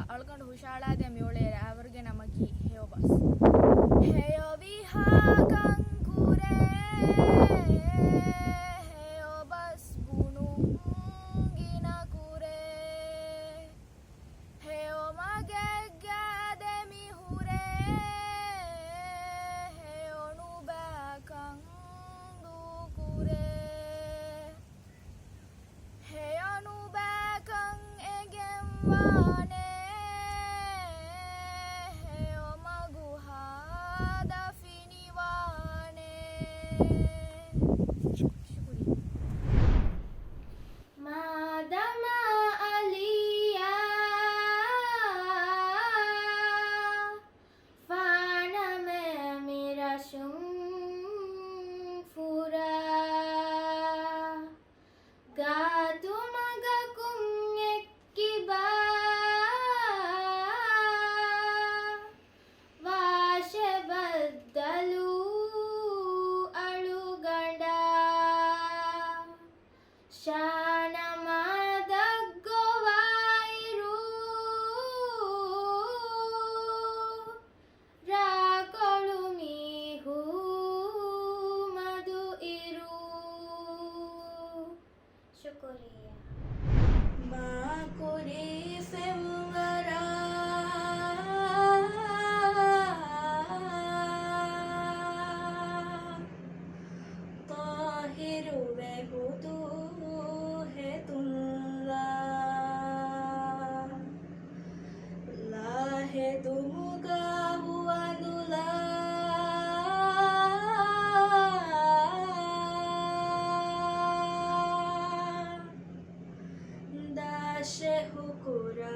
އަޅުގަނޑު ހުށައަޅާދޭ މިއުޅޭ ރައިވަރުގެ ނަމަކީ ހެޔޮބަސް. ހެޔޮ ވިހާކަން ކުރޭ، ހެޔޮ ބަސް ބުނުން ގިނަ ކުރޭ. ހެޔޮ މަގެއްގަ ދެމި ހުރޭ، ހެޔޮ ނުބައިކަން ދޫކުރޭ. ހެޔޮ ނުބައިކަން އެނގެންވާނެ، ހެޔޮ މަގު ހާދަ ފިނިވާނެ. ޝުކުރިއްޔާ. މާދަމާ އަލިޔާ، ފާނަމޭ މި ރަށުން ފުރާ، ގާތު މަގަކުން އެއްކިބާ، ވާށޭ ބައްދަލު އަޅުގަނޑާ. ޝާނަމާ ދަށްގޮވާއިރު، ރާކޮޅު މީހު މަދު އިރު. ޝުކުރިއްޔާ. މާކުރީ ފެންވަރާ، ޠާހިރުވެ ހުދޫ ހެދުންލާ، ލާ ހެދުމުގަ ހުވަނދުލާ، ދާށޭ ހުކުރާ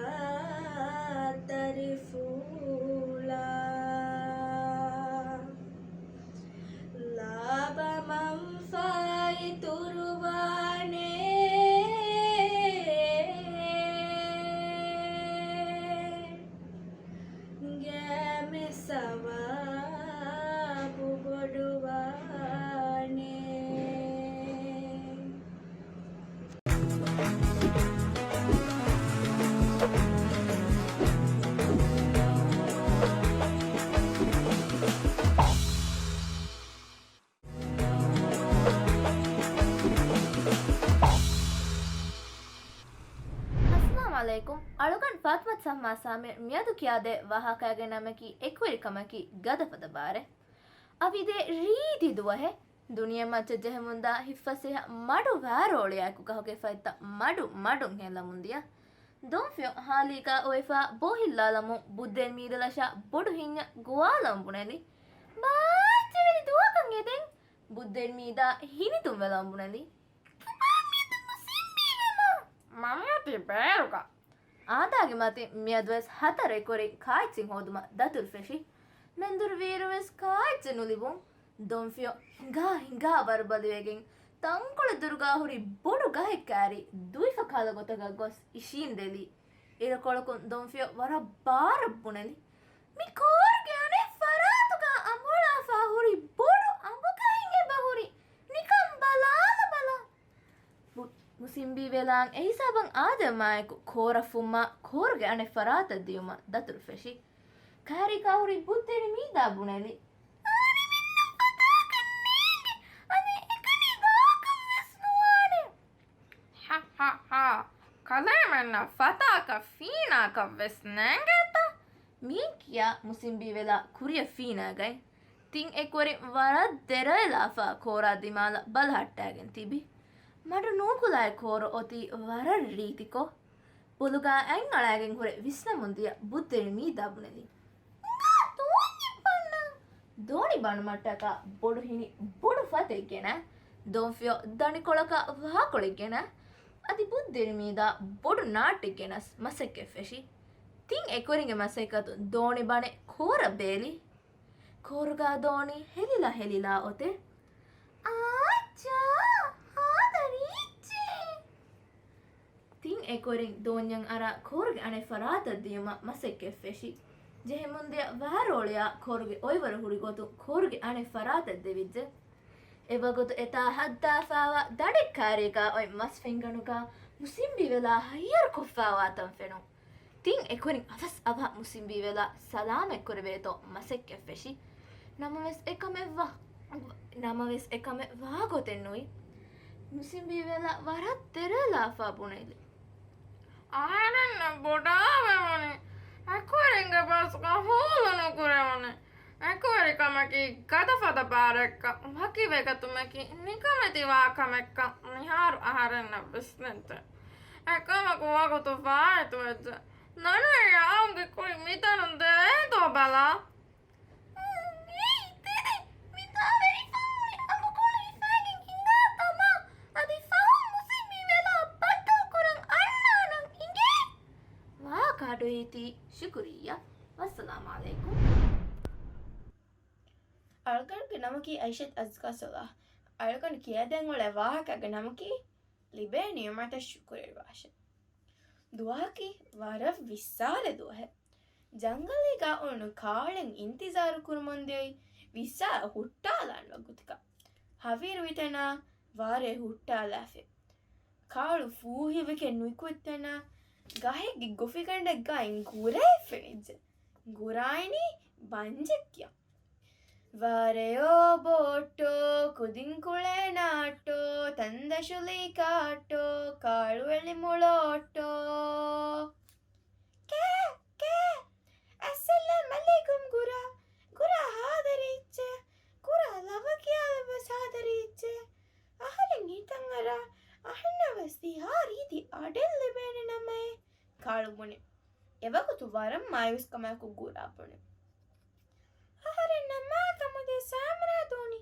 ދަރިފުޅާ، ލާބަ މަންފާ އިތުރުވާނޭ، ގައިމެ ސަވާބު ބޮޑުވާނޭ. އައްސަލާމު ޢަލައިކުމް. އަޅުގަނޑު ފާތުމަތު ސަމްމާ ސާމިރު މިއަދު ކިޔާދޭ ވާހަކައިގެ ނަމަކީ އެކުވެރިކަމަކީ ގަދަފަދަ ބާރެއް. އަވިދޭ ރީތި ދުވަހެއް. ދުނިޔެ މައްޗަށް ޖެހެމުންދާ ހިތްފަސޭހަ މަޑު ވާރޯޅިއާއެކު ގަހުގެ ފަތްތައް މަޑު މަޑުން ހޭލަމުންދިޔަ. ދޮންފިޔޮ ހާލީގާ އޮވެފާ ބޯހިއްލާލަމުން ބުއްދެރި މީދަލަށާ ބޮޑު ހިންޏަށް ގޮވާލަމުން ބުނެލި. ބާއްޖަވެރި ދުވަހަކަށް އެދެން. ބުއްދެރި މީދާ ހިނިތުންވެލަމުން ބުނެލި. ކިބާ މިއަދު މުސިނބީވެމާ؟ މަމިއޮތީ ބޭރުގަ. އާދާގެ މަތިން މިއަދުވެސް ހަތަރު އެކުވެރިން ކާއެއްޗެއް ހޯދުމަށް ދަތުރު ފެށި. މެންދުރު ވީއިރުވެސް ކާއެއްޗެއް ނުލިބުން. ދޮންފިޔޮ ހިނގާ ހިނގާ ވަރުބަލިވެގެން ތަންކޮޅެއް ދުރުގާ ހުރި ބޮޑު ގަހެއް ކާރި ދުވިފަ ކަހަލަ ގޮތަކަށް ގޮސް އިށީނދެލި. އިރުކޮޅަކުން ދޮންފިޔޮ ވަރަށް ބާރަށް ބުނެލި. މި ކޯރުގެ އަނެއް ފަރާތުގަ އަނބުޅާފާ ހުރި ބޮޑު އަނބުގަހެއް އެބަހުރި. ނިކަން ބަލާލަބަލަ. ބު-، މުސިނބީ ވެލާން އެހިސާބަށް އާދަމާއެކު ކޯރަށް ފުއްމާ ކޯރުގެ އަނެއް ފަރާތަށް ދިޔުމަށް ދަތުރު ފެށި. ކާރީގާ ހުރި ބުއްދެރި މީދާ ބުނެލި. އަހަރެމެންނަށް ފަތާކަށް ނޭނގެ. އަދި އެކަނި ގާކަށް ވެސް ނުވާނެ. ހަ، ހަ، ހަ. ކަލޭމެންނަށް ފަތާކަށް ފީނާކަށް ވެސް ނޭނގޭތަ؟ މި ކިޔާ މުސިނބީ ވެލާ ކުރިއަށް ފީނާގަތް. ތިން އެކުވެރިން ވަރަށް ދެރައެލާފާ ކޯރާ ދިމާލަށް ބަލަހައްޓާގެން ތިބި. މަޑު ނޫކުލާއި ކޯރު އޮތީ ވަރަށް ރީތިކޮށް. ބޮލުގާ އަތް އަޅާގެން ހުރެ ވިސްނަމުން ދިޔަ ބުއްދެރި މީދާ ބުނެލި. ހިނގާ ދޯންޏެއް ބަންނަން. ދޯނި ބަނުމަށްޓަކާ ބޮޑު ހިނި ބޮޑު ފަތެއް ގެނަ، ދޮންފިޔޮ ދަނޑިކޮޅަކަށް ވާކޮޅެއް ގެނަ، އަދި ބުއްދެރި މީދާ ބޮޑު ނާއްޓެއް ގެނަސް މަސައްކަތް ފެށި. ތިން އެކުވެރިންގެ މަސައްކަތުން ދޯނި ބަނެ ކޯރަށް ބޭލި. ކޯރުގާ ދޯނި ހެލިލާ ހެލިލާ އޮތެ. އާއްޗާ! ހާދަ ރީއްޗޭ! ތިން އެކުވެރިން ދޯންޏަށް އަރާ ކޯރުގެ އަނެއް ފަރާތަށް ދިޔުމަށް މަސައްކަތް ފެށި. ޖެހެމުންދިޔަ ވާރޯޅިއާ ކޯރުގެ އޮތްވަރު ހުރި ގޮތުން ކޯރުގެ އަނެއް ފަރާތަށް ދެވިއްޖެ. އެވަގުތު އެތާ ހައްދާފާވާ ދަޑެއް ކާރީގާ އޮތް މަސް ފެންގަނޑުގާ މުސިނބި ވެލާ ހައްޔަރު ކޮށްފާވާތަން ފެނުން. ތިން އެކުރިން އަވަސް އަވަހަށް މުސިނބީވެލާ ސަލާމަތްކުރެވޭތޯ މަސައްކަތް ފެށި. ނަމަވެސް އެކަމެއް ވާ، ނަމަވެސް އެކަމެއް ވާގޮތެއް ނުވި. މުސިނބީވެލާ ވަރަށް ދެރަލާފާ ބުނެލި. އަހަރެންނަށް ބޮޑާވެވުނީ އެކުވެރިންގެ ބަސް ގަބޫލު ނުކުރެވުނީ. އެކުވެރިކަމަކީ ގަދަފަދަ ބާރެއްކަން، ވަކިވެގަތުމަކީ ނިކަމެތިވާ ކަމެއްކަން މިހާރު އަހަރެންނަށް ވިސްނެއްޖެ. އެކަމަކު ވަގުތު ފާއިތުވެއްޖެ. ނަނައްޔާ އައުގެ ކުރިން މިތަނުން ދެވޭތޯ ބަލާ. އޭ ދިދި، މި ދާވެރިފަހުން އަނބުކޮޅު ހިފައިގެން ހިނގާ ތަމާ. އަދި ފަހުން މުސިނބީވެލާ ބައްދަލުކުރަން އަންނާނަން އިނގޭ. ވާހަކަ އަޑުއެހިތީ ޝުކުރިއްޔާ. ވައްސަލާމް އަލައިކުމް. އަޅުގަނޑުގެ ނަމަކީ އައިޝަތު އަޒްކާ ސޮލާހް. އަޅުގަނޑު ކިޔައިދޭން އުޅޭ ވާހަކައިގެ ނަމަކީ ލިބޭ ނިޢުމަތަށް ޝުކުރުވާށެ. ދުވަހަކީ ވަރަށް ވިއްސާރަ ދުވަހެއް. ޖަންގަލީގަ އުޅުނު ކާޅެން އިންތިޒާރު ކުރުމުން ދިޔައީ ވިއްސާރަ ހުއްޓާލާން ވަގުތަކަށް. ހަވީރު ވިތަނާ ވާރޭ ހުއްޓާލާފި. ކާޅު ފޫހިވެގެން ނުއިކުތަނާ ގަހެއްގެ ގޮފިގަނޑެއްގައި ގުރައެއް ފެނިއްޖެ. ގުރާއިނީ ބަންޖެއް ކިޔަން. ވާރޭ އޯ ބޯޓޯ، ކުދިން ކުޅޭ ނާޓޯ، ތަންދަށުލީ ކާޓޯ، ކާޅު އެޅި މުޅޯޓޯ. ކޭ، ކޭ، އައްސަލާމް އަލައިކުމް ގުރާ. ގުރާ ހާދަރީއްޗޭ. ގުރާ ލަވަ ކިޔާލަ ވެސް ހާދަރީއްޗޭ. އަހަރެން ހިތަށް އަރާ، އަހަންނަށް ވެސް ތިހާ ރީތި އަޑެއް ލިބޭނެ ނަމައޭ. ކާޅު ބުނި. އެވަގުތު ވަރަށް މާޔޫސްކަމާއެކު ގުރާ ބުނި. އަހަރެންނަށް މާ ކަމުދޭ ސާމަރާ ދޫނި.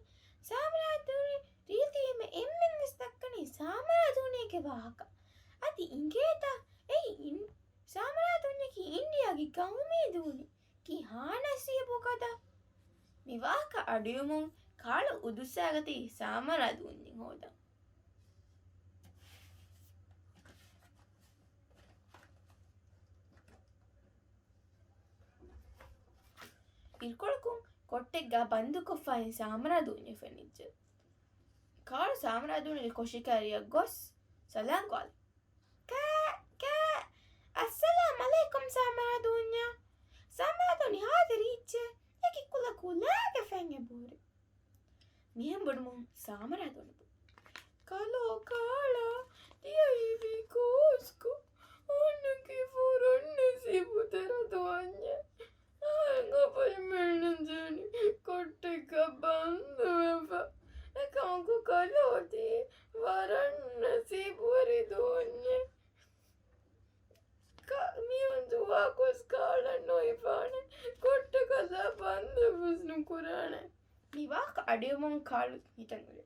ސާމަރާ ދޫނި ރީތި އެންމެން ވެސް ދައްކަނީ ސާމަރާ ދޫނީގެ ވާހަކަ. އަދި އިނގޭތަ އެއީ އިން-، ސާމަރާ ދޫންޏަކީ އިންޑިއާގެ ގައުމީ ދޫނި. ކިހާ ނަސީބު ކަދަ؟ މި ވާހަކަ އަޑުއިވުމުން ކާޅު އުދުއްސާގަތީ ސާމަރާ ދޫންޏެއް ހޯދަން. އިރުކޮޅަކުން ކޮއްޓެއްގަ ބަންދުކޮށްފައި ސާމަރާ ދޫންޏެއް ފެނިއްޖެ. ކާޅު ސާމަރާ ދޫނިގެ ކޮށިކައިރިއަށް ގޮސް ސަލާން ކޮށްލި. ކާ، ކާ، އައްސަލާމް އަލައިކުމް ސާމަރާ ދޫންޏާ. ސާމަރާ ދޫނި ހާދަ ރީއްޗޭ. އެކި ކުލަ ކުލައިގެ ފެން އެބަހުރި. މިހެން ބުނުމުން ސާމަރާ ދޫނި ބުނި. ކަލޯ ކާޅާ ދިޔައީ ކޯސްކޮށް. އަހަންނަކީ ފުރަން ނަސީބު ދެރަ ދުވަންޏެއް. އަހަރެން އަބައިމެންނަށް ޖެހެނީ ކޮއްޓެއްގަ ބަންދުވެފަ. އެކަމަކު ކަލޯ ތީ ވަރަށް ނަސީބުވެރި ދުވަންޏެއް. ކަ-، މީހުން ދުވާ ގޮސް ކާޅަށް ނުހިފާނެ. ކޮއްޓަކަށްލާ ބަންދެއްވެސް ނުކުރާނެ. މި ވާހަކަ އަޑުއިވުމުން ކާޅު ހިތަށް އުޅޭ.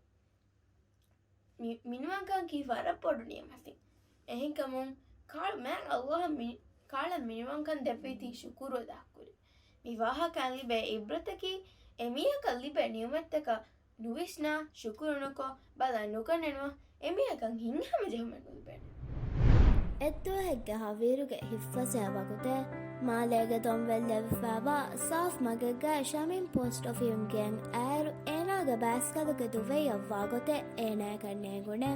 މި-، މިނިވަންކަން ކީ ވަރަށް ބޮޑު ނިޢުމަތެއް. އެހެންކަމުން ކާޅު މާތް ﷲ އަށް މި-، ކާޅަށް މިނިވަންކަން ދެއްވީތީ ޝުކުރު އަދާކުރި. މި ވާހަކައިން ލިބޭ އިބްރަތަކީ، އެމީހަކަށް ލިބޭ ނިޢުމަތްތަކަށް ނުވިސްނާ، ޝުކުރު ނުކޮށް، ބަލަން ނުގަނެނުވާ، އެމީހަކަށް ހިތްހަމަޖެހުމެއް ނުލިބޭނެ. އެއްދުވަހެއްގެ ހަވީރުގެ ހިތްފަސޭހަ ވަގުތެއް، މާލޭގެ ދޮންވެލް ލެވިފައިވާ ސާފް މަގެއްގައި ޝަމީމް ޕޯސްޓް އޮފީހުން ގެން އައިރު، އޭނާގެ ބައިސްކަލުގެ ދުވެއްޔަށް ވާގޮތެއް އޭނާއަކަށް ނޭނގުނެ.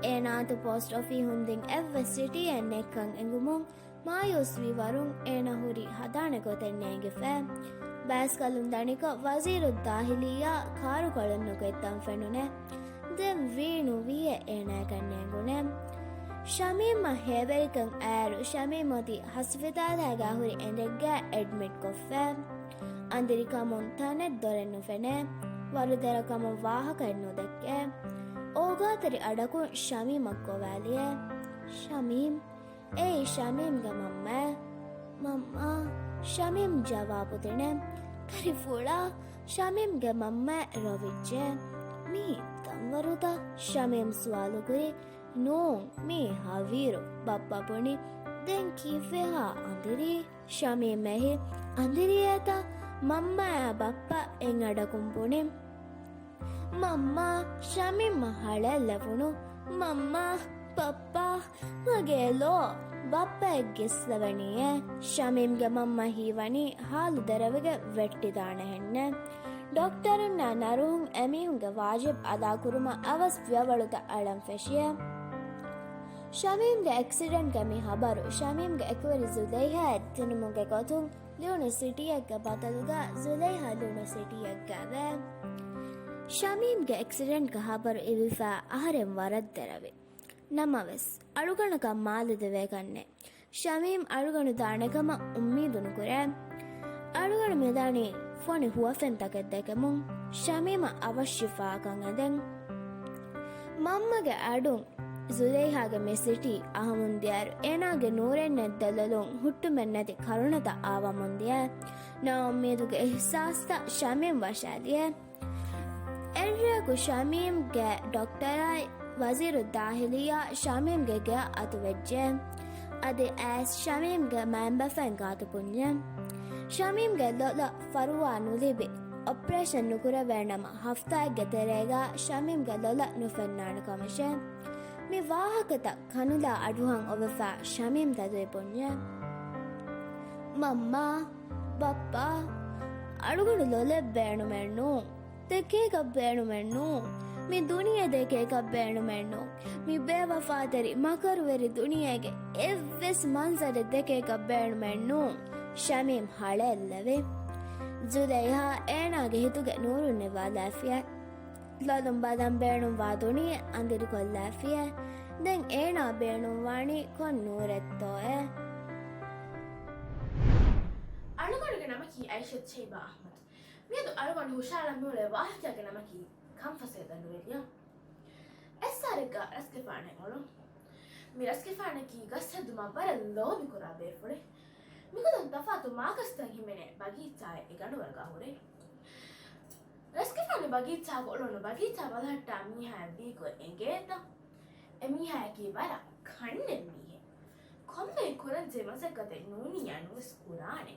އޭނާ އަތު ޕޯސްޓް އޮފީހުން ދިން އެއްވެސް ޗިޓީއެއް ނެތްކަން އެނގުމުން، މާޔޫސްވި ވަރުން އޭނާ ހުރީ ހަދާނެ ގޮތެއް ނޭނގިފަ. ބައިސްކަލުން ދަނިކޮށް، ވަޒީރުއްދާހިލިއްޔާ ކާރުކޮޅުން ނުކުތްތަން ފެނުނެ. ދެން ވީ ނުވީއޭ އޭނާއަކަށް ނޭނގުނެ. ޝަމީމަށް ހޭވެރިކަން އައިރު، ޝަމީމް އޮތީ ހަސްފިތާލާގަ ހުރި އެނދެއްގަ އެޑްމިޓްކޮށްފަ. އަނދިރިކަމުން ތަނެއް ދޮރެއް ނުފެނޭ. ވަރުދެރަކަމުން ވާހަކައެއް ނުދެއްކޭ. އޯގާތެރި އަޑަކުން ޝަމީމަށް ގޮވާލިއޭ. ޝަމީމް. އެއީ ޝަމީމްގެ މަންމައޭ. މަންމާ، ޝަމީމް ޖަވާބު ދިނޭ. ކަރިފުޅާ، ޝަމީމްގެ މަންމަ ރޮވިއްޖެ. މީ ތަންވަރުތަ؟ ޝަމީމް ސުވާލުކުރި. ނޫން، މީ ހަވީރު، ބައްޕަ ބުނި. ދެން ކީއްވެހާ އަނދިރީ؟ ޝަމީމް އެހި. އަނދިރީއޭތަ؟ މަންމައާ ބައްޕަ އެއްއަޑަކުން ބުނި. މަންމާ، ޝަމީމްއަށް ހަޅޭއްލެވުނު. މަންމާ، ބައްޕާ، މަގޭ ލޯ. ބައްޕައަށް ގެއްސަވަނީއޭ. ޝަމީމްގެ މަންމަ ހީވަނީ ހާލު ދެރަވެގެން ވެއްޓިދާނެހެންނޭ. ޑޮކްޓަރުންނާ ނަރުހުން އެމީހުންގެ ވާޖިބް އަދާކުރުމަށް އަވަސް ފިޔަވަޅުތައް އަޅަން ފެށިއޭ. ޝަމީމްގެ އެކްސިޑެންޓްގެ މި ހަބަރު ޝަމީމްގެ އެކުވެރި ޒުލައިހާއަށް ދިނުމުގެ ގޮތުން ލިޔުނު ސިޓީއެއްގެ ބަދަލުގަ ޒުލައިހާ ލިޔުނު ސިޓީއެއްގައެވެ. ޝަމީމްގެ އެކްސިޑެންޓްގެ ހަބަރު އިވިފަ އަހަރެން ވަރަށް ދެރަވި. ނަމަވެސް، އަޅުގަނޑަކަށް މާލެ ދެވޭގަންނެ. ޝަމީމް އަޅުގަނޑު ދާނެ ކަމަށް އުއްމީދު ނުކުރޭ. އަޅުގަނޑު މިދާނީ ފޮނި ހުވަފެންތަކެއް ދެކެމުން ޝަމީމަށް އަވަށް ޝިފާއަކަށް އެދެން. މަންމަގެ އަޑުން ޒުލައިހާގެ މި ސިޓީ އަހަމުން ދިޔައިރު އޭނާގެ ނޫރެއް ނެތް ދެލޮލުން ހުއްޓުމެއް ނެތި ކަރުނަތައް އާވަމުން ދިޔަ ނާއުއްމީދުގެ އިހްސާސްތައް ޝަމީމް ވަށާލިއޭ. އެއްރެއަކު ޝަމީމްގެ ޑޮކްޓަރާއި ވަޒީރު ދާހިލިއްޔާ ޝަމީމްގެ ގެއަށް އަތުވެއްޖެ. އަދި އައިސް ޝަމީމްގެ މައިންބަފައިން ގާތު ބުންޏެ. ޝަމީމްގެ ލޮލަށް ފަރުވާ ނުލިބި، އޮޕަރޭޝަން ނުކުރެވޭނަމަ ހަފްތާއެއްގެ ތެރޭގަ ޝަމީމްގެ ލޮލަށް ނުފެންނާނެ ކަމަށެ. މި ވާހަކަތައް ކަނުލާ އަޑުއަހަން އޮވެފަ ޝަމީމް ތަދުވެ ބުންޏެ. މަންމާ، ބައްޕާ، އަޅުގަނޑު ލޮލެއް ބޭނުމެއް ނޫން. ދެކޭކަށް ބޭނުމެއް ނޫން. މި ދުނިޔެ ދެކޭކަށް ބޭނުމެއް ނޫން. މި ބޭވަފާތެރި މަކަރުވެރި ދުނިޔޭގެ އެއްވެސް މަންޒަރެއް ދެކޭކަށް ބޭނުމެއް ނޫން. ޝަމީމް ހަޅޭއްލެވި. ޒުލައިހާ އޭނާގެ ހިތުގެ ނޫރު ނިވާލާފިޔޭ. ލޮލުން ބަލަން ބޭނުންވާ ދުނިޔެ އަނދިރިކޮށްލާފިޔޭ. ދެން އޭނާ ބޭނުންވާނީ ކޮން ނޫރެއްތޯއޭ؟ އަޅުގަނޑުގެ ނަމަކީ އައިޝަތު ޝައިބާ އަޙްމަދު. މިއަދު އަޅުގަނޑު ހުށައަޅަން މިއުޅޭ ވާހަކައިގެ ނަމަކީ ކަންފަސޭ ދަނޑުވެރިޔާ. އެއްސާރެއްގަ ރަސްގެފާނެއް އުޅުން. މި ރަސްގެފާނަކީ ގަސް ހެއްދުމަށް ވަރަށް ލޯބިކުރާ ބޭފުޅެއް. މިގޮތުން ތަފާތު މާގަސްތައް ހިމެނޭ ބަގީޗާއެއް އެ ގަނޑުވަރުގަ ހުރޭ. ރަސްގެފާނު ބަގީޗާގަ އުޅުނު ބަގީޗާ ބަލަހައްޓާ މީހާއަށް ވީގޮތް އެނގޭތަ؟ އެމީހާއަކީ ވަރަށް ކަންނެއް މީހެއް. ކޮންމެ ކުރަންޖެހޭ މަސައްކަތެއް ނޫނިއްޔާ ނުވެސް ކުރާނެ.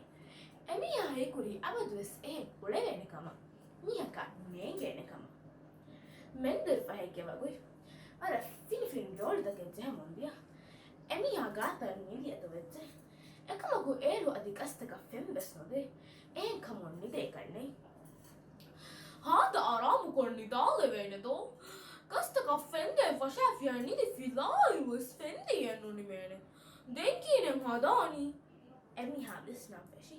އެމީހާ ހީކުރީ އަބަދުވެސް އެހެން އުޅެވޭނެ ކަމަށް، މީހަކަށް ނޭނގޭނެ ކަމަށް. މެންދުރު ފަހެއްގެ ވަގުތު ވަރަށް ފިނިފިނި ރޯލްތަކެއް ޖެހެމުން ދިޔަ. އެމީހާ ގާތަށް ނިދި އަތުވެއްޖެ. އެކަމަކު އޭރު އަދި ގަސްތަކަށް ފެން ވެސް ނުދޭ. އެހެން ކަމުން ނިދޭކަށް ނެތް. ހާދަ އަރާމުކޮށް ނިދާލެވޭނެ ދޯ؟ ގަސްތަކަށް ފެންދޭ ފަށާފިޔާ ނިދި ފިލާއިރު ވެސް ފެންދިޔަ ނުނިމޭނެ. ދެން ކިހިނެއް ހަދާނީ؟ އެމީހާ ވިސްނަން ފެށި.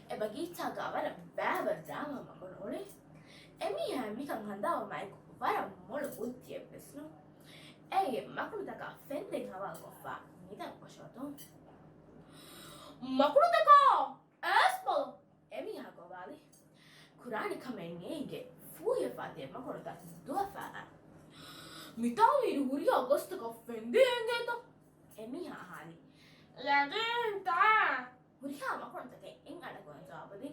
އެ ބަގީޗާގަ ވަރަށް ބައިވަރު ޑްރާމާ މަގުން އުޅޭ. އެމީހާ މިކަން ހަނދާންވުމާއެކު ވަރަށް މޮޅު ބުއްދިއެއް ވެސް ނޫން. އޭގެ މަކުނުތަކާ ފެންދެން ހަވާލުކޮށްފަ ނިދަން ކޮށޯތޯ. މަކުނުތަކާ! އައިސް ބަލަ! އެމީހާ ގޮވާލި. ކުރާނެ ކަމެއް ނޭނގެ. ފޫހިފާ ދޭ މަކުނުތައް ދުވަފާ އަން. މިތާވީރު ހުރިހާ ގަސްތަކަށް ފެންދޭ އެނގޭތަ؟ އެމީހާ އަހާލި. ޔަގީންތަ؟ ހުރިހާ މަކުނުތަކެއް އެއްއަޑަކުން ޖަވާބުދީ.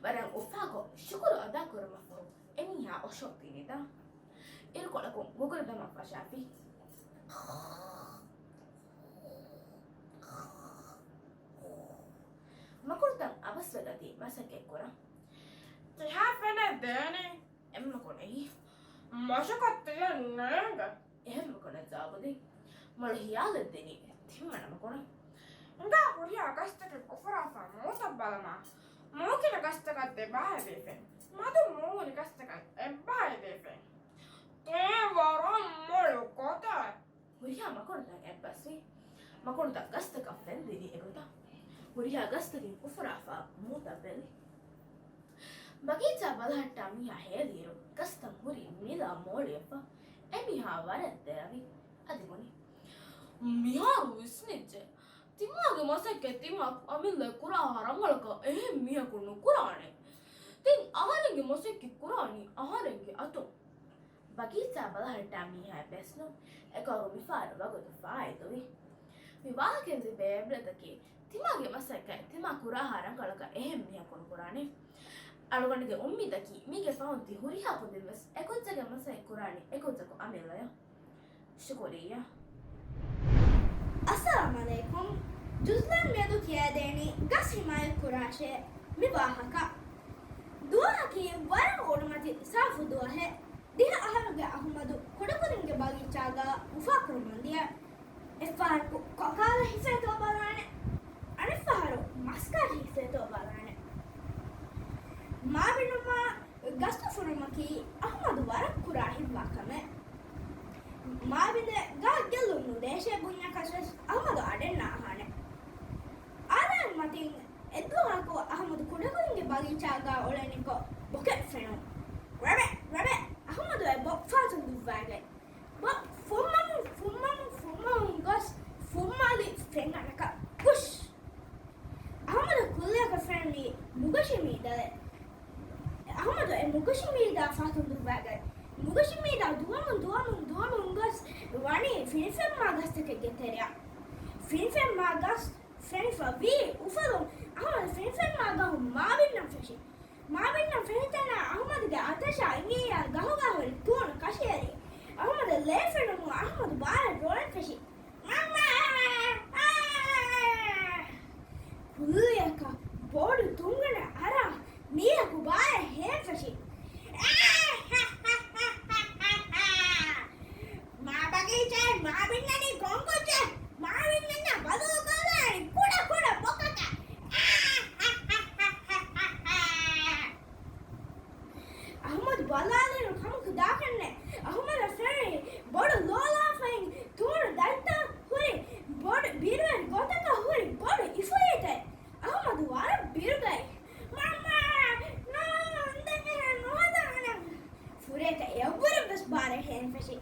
ވަރަށް އުފާކޮށް ޝުކުރު އަދާކުރުމަށްފަހު އެމީހާ އޮށޯތީ ނިދާ. އިރުކޮޅަކުން ގުގުރު ދަމަން ފަށާފި. މަކުނުތައް އަވަސްވެގަތީ މަސައްކަތްކުރަން. ކިހާ ފެނެއް ދޭނީ؟ އެއްމަކުނައީ. މަސައްކަތް ތިޔަ ނޭނގެ. އެހެން މަކުނަ ޖަވާބުދީ. މޮޅު ހިޔާލެއް ދިނީ ތިންވަނަ މަކުނަ. ހިނގާ ހުރިހާ ގަސްތަކެއް އުފުރާފަ މޫތައް ބަލަމާ. މޫކިނަ ގަސްތަކަށް ދެބަހައިދީފެން. މަދު މޫވުނި ގަސްތަކަށް އެއްބަހައިދީފެން. ތީ ވަރަށް މޮޅު ގޮތެއް. ހުރިހާ މަކުނުތައް އެއްބަސްވި. މަކުނުތައް ގަސްތަކަށް ފެންދިނީ އެގޮތަށް. ހުރިހާ ގަސްތަކެއް އުފުރާފަ މޫތައް ބެލި. ބަގީޗާ ބަލަހައްޓާ މީހާ ހޭލިއިރު ގަސްތައް ހުރީ ނިލާ މޯޅިއަށްފަ. އެމީހާ ވަރަށް ދެރަވި. އަދި ބުނި. މިހާރު ވިސްނިއްޖެ. ތިމާގެ މަސައްކަތް ތިމާ އަމިއްލަ ކުރާ ރަނގަޅަކަށް އެހެން މީހަކު ނުކުރާނެ. ތިން އަހަރެންގެ މަސައްކަތް ކުރާނީ އަހަރެންގެ އަތުން. ބަގީޗާ ބަލަހައްޓާ މީހާ ބެސްނު އެކަކު މިފަހަރު ވަގުތު ފާއިތުވި. މި ވާހަކައިން ލިބޭ އިބްރަތަކީ، ތިމާގެ މަސައްކަތް ތިމާ ކުރާހާ ރަނގަޅަކަށް އެހެން މީހަކު ނުކުރާނެ. އަޅުގަނޑުގެ އުއްމީދަކީ، މީގެ ފަހުން ތި ހުރިހާ ކުދިން ވެސް އެކުއްޖެއްގެ މަސައްކަތް ކުރާނީ އެކުއްޖަކު އަމިއްލަޔަށް. ޝުކުރިއްޔާ. އައްސަލާމް ޢަލައިކުމް. ޖުޒްލާން މިއަދު ކިޔައިދޭނީ ގަސް ހިމާޔަތް ކުރާށޭ މި ވާހަކަ. ދުވަހަކީ ވަރަށް އޮޑުމަތި ސާފު ދުވަހެއް. ދިހަ އަހަރުގެ އަޙުމަދު ކުޑަކުދިންގެ ބަގީޗާގަ އުފާކުރަމުން ދިޔަ. އެއްފަހަރަކު ކޮކާލަ ހިފޭތޯ ބަލާނެ. އަނެއްފަހަރު މަސްކާރި ހިފޭތޯ ބަލާނެ. މާބިނުމާ ގަސްތު ފުރުމަކީ އަޙުމަދު ވަރަށް ކުރާ ހިތްވާ ކަމެއް. މާބިންދެ ގާ ގެއްލުން ނުދޭށޭ ފަތުން ދުއްވާގަތް. ނުގަށި މީދާ ދުވަމުން ދުވަމުން ދުވަމުން ގޮސް ވަނީ ފިނިފެންމާ ގަސްތަކެއްގެ ތެރެއަށް. ފިނިފެންމާ ގަސް ފެނިފަ ވީ އުފަލުން އަހުމަދު ފިނިފެންމާ ގަހުން މާބިންނަށް ފެށި. މާބިންނަށް ފެނިތަނާ އަހުމަދުގެ އަތަށާ އިނގިއްޔާ ގަހުގަ ހުރި ތޫނު ކަށިއެރި. އަހުމަދަށް ލޭ ފެނުމުން އަހުމަދު ބާރަށް ރޮޅަން ފެށި. ކުއްލިއަކަށް ބޮޑު ތުނގަނޑެއް އަރާ މީހަކު ބާރަށް ހޭން ފެށި. މާ ބަގީޗާއި މާބިންނަނީ ކޮން ކުއްޖެއް؟ މާބިންނަންޏާ ބަދަލުކޮށްލާނީ ކުޑަ ކުޑަ ބޮކަކަށް. އަހުމަދު ބަލާލިއިރު ކަމަކު ދާކަށްނެތް. އަހުމަދަށް ފެނި ބޮޑު ލޯލާފައިން ތޫނު ދަތްތައް ހުރި ބޮޑު ބިރުވެރި ގޮތަކަށް ހުރި ބޮޑު އިފުރިތެއް. އަހުމަދު ވަރަށް ބިރުގައި. މަންމާ! ނޯ! ދެން އެހެން ނުހަދާނަން. ފުރޭތައް އެއަށްވުރެ ވެސް ބާރަށް ހޭން ފެށި.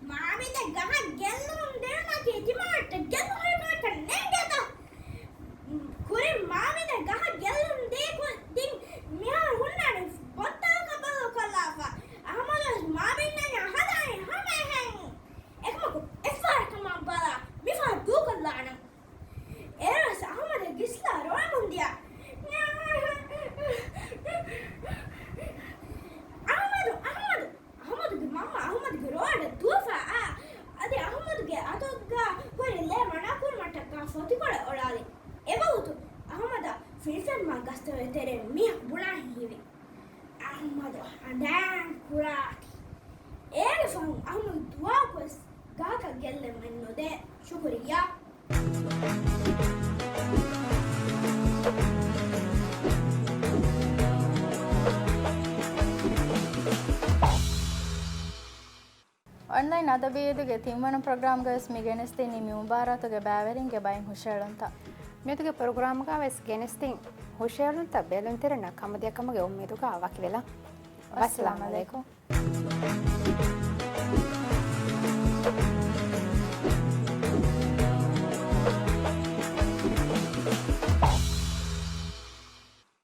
މާބިންދެ ގަހަށް ގެއްލުން ދިނުމަކީ ތިމާއަށްޓަށް ގެއްލުން ހުރި ކަމަކަށް ނޭނގޭތަ؟ ކުރިން މާބިންދެ ގަހަށް ގެއްލުން ދީ ކު-، ދިން މިހާރު ހުންނާނީ ބޮއްތަލަކަށް ބަދަލުކޮށްލާފަ. އަހުމަދު ވެސް މާބިންނަންޏާ ހަދާނީ ހަމައެހެން. އެކަމަކު އެއްފަހަރަށް ކަމަށް ބަލާ، މިފަހަރު ދޫކޮށްލާނަން. އޭރުވެސް އަހުމަދަށް ގިސްލާ ރޮޅަމުން ދިޔަ. އަހުމަދު! އަހުމަދު! އަހުމަދުގެ މަންމަ އަހުމަދުގެ ރޯއަޑަށް ދުވަފަ އާ، އަދި އަހުމަދުގެ އަތުގަ ހުރި ލޭ މަނާކުރުމަށްޓަކާ ފޮތިކޮޅެއް އޮޅާލި. އެވަގުތު އަހުމަދަށް ފިނިފެންމާ ގަސްތަކުގެ ތެރެއިން މީހަކު ބުނާހެން ހީވި. އަހުމަދު ހަނދާން ކުރާތި. އޭގެ ފަހުން އަހުމަދު ދުވަހަކުވެސް ގަހަކަށް ގެއްލެމެއް ނުދޭ. ޝުކުރިއްޔާ. އޮންލައިން އަދަބިއްޔަތުގެ ތިންވަނަ ޕްރޮގްރާމްގަވެސް މި ގެނެސްދިނީ މި މުބާރާތުގެ ބައިވެރިންގެ ބައިން ހުށައެޅުންތައް. މިއަދުގެ ޕްރޮގްރާމްގަވެސް ގެނެސްދިން ހުށައެޅުންތައް ބެލުންތެރިންނަށް ކަމުދިޔަކަމުގެ އުއްމީދުގަ ވަކިވެލަން. އައްސަލާމް އައްސަލާމް އަލައިކުމް. އަލައިކުމް.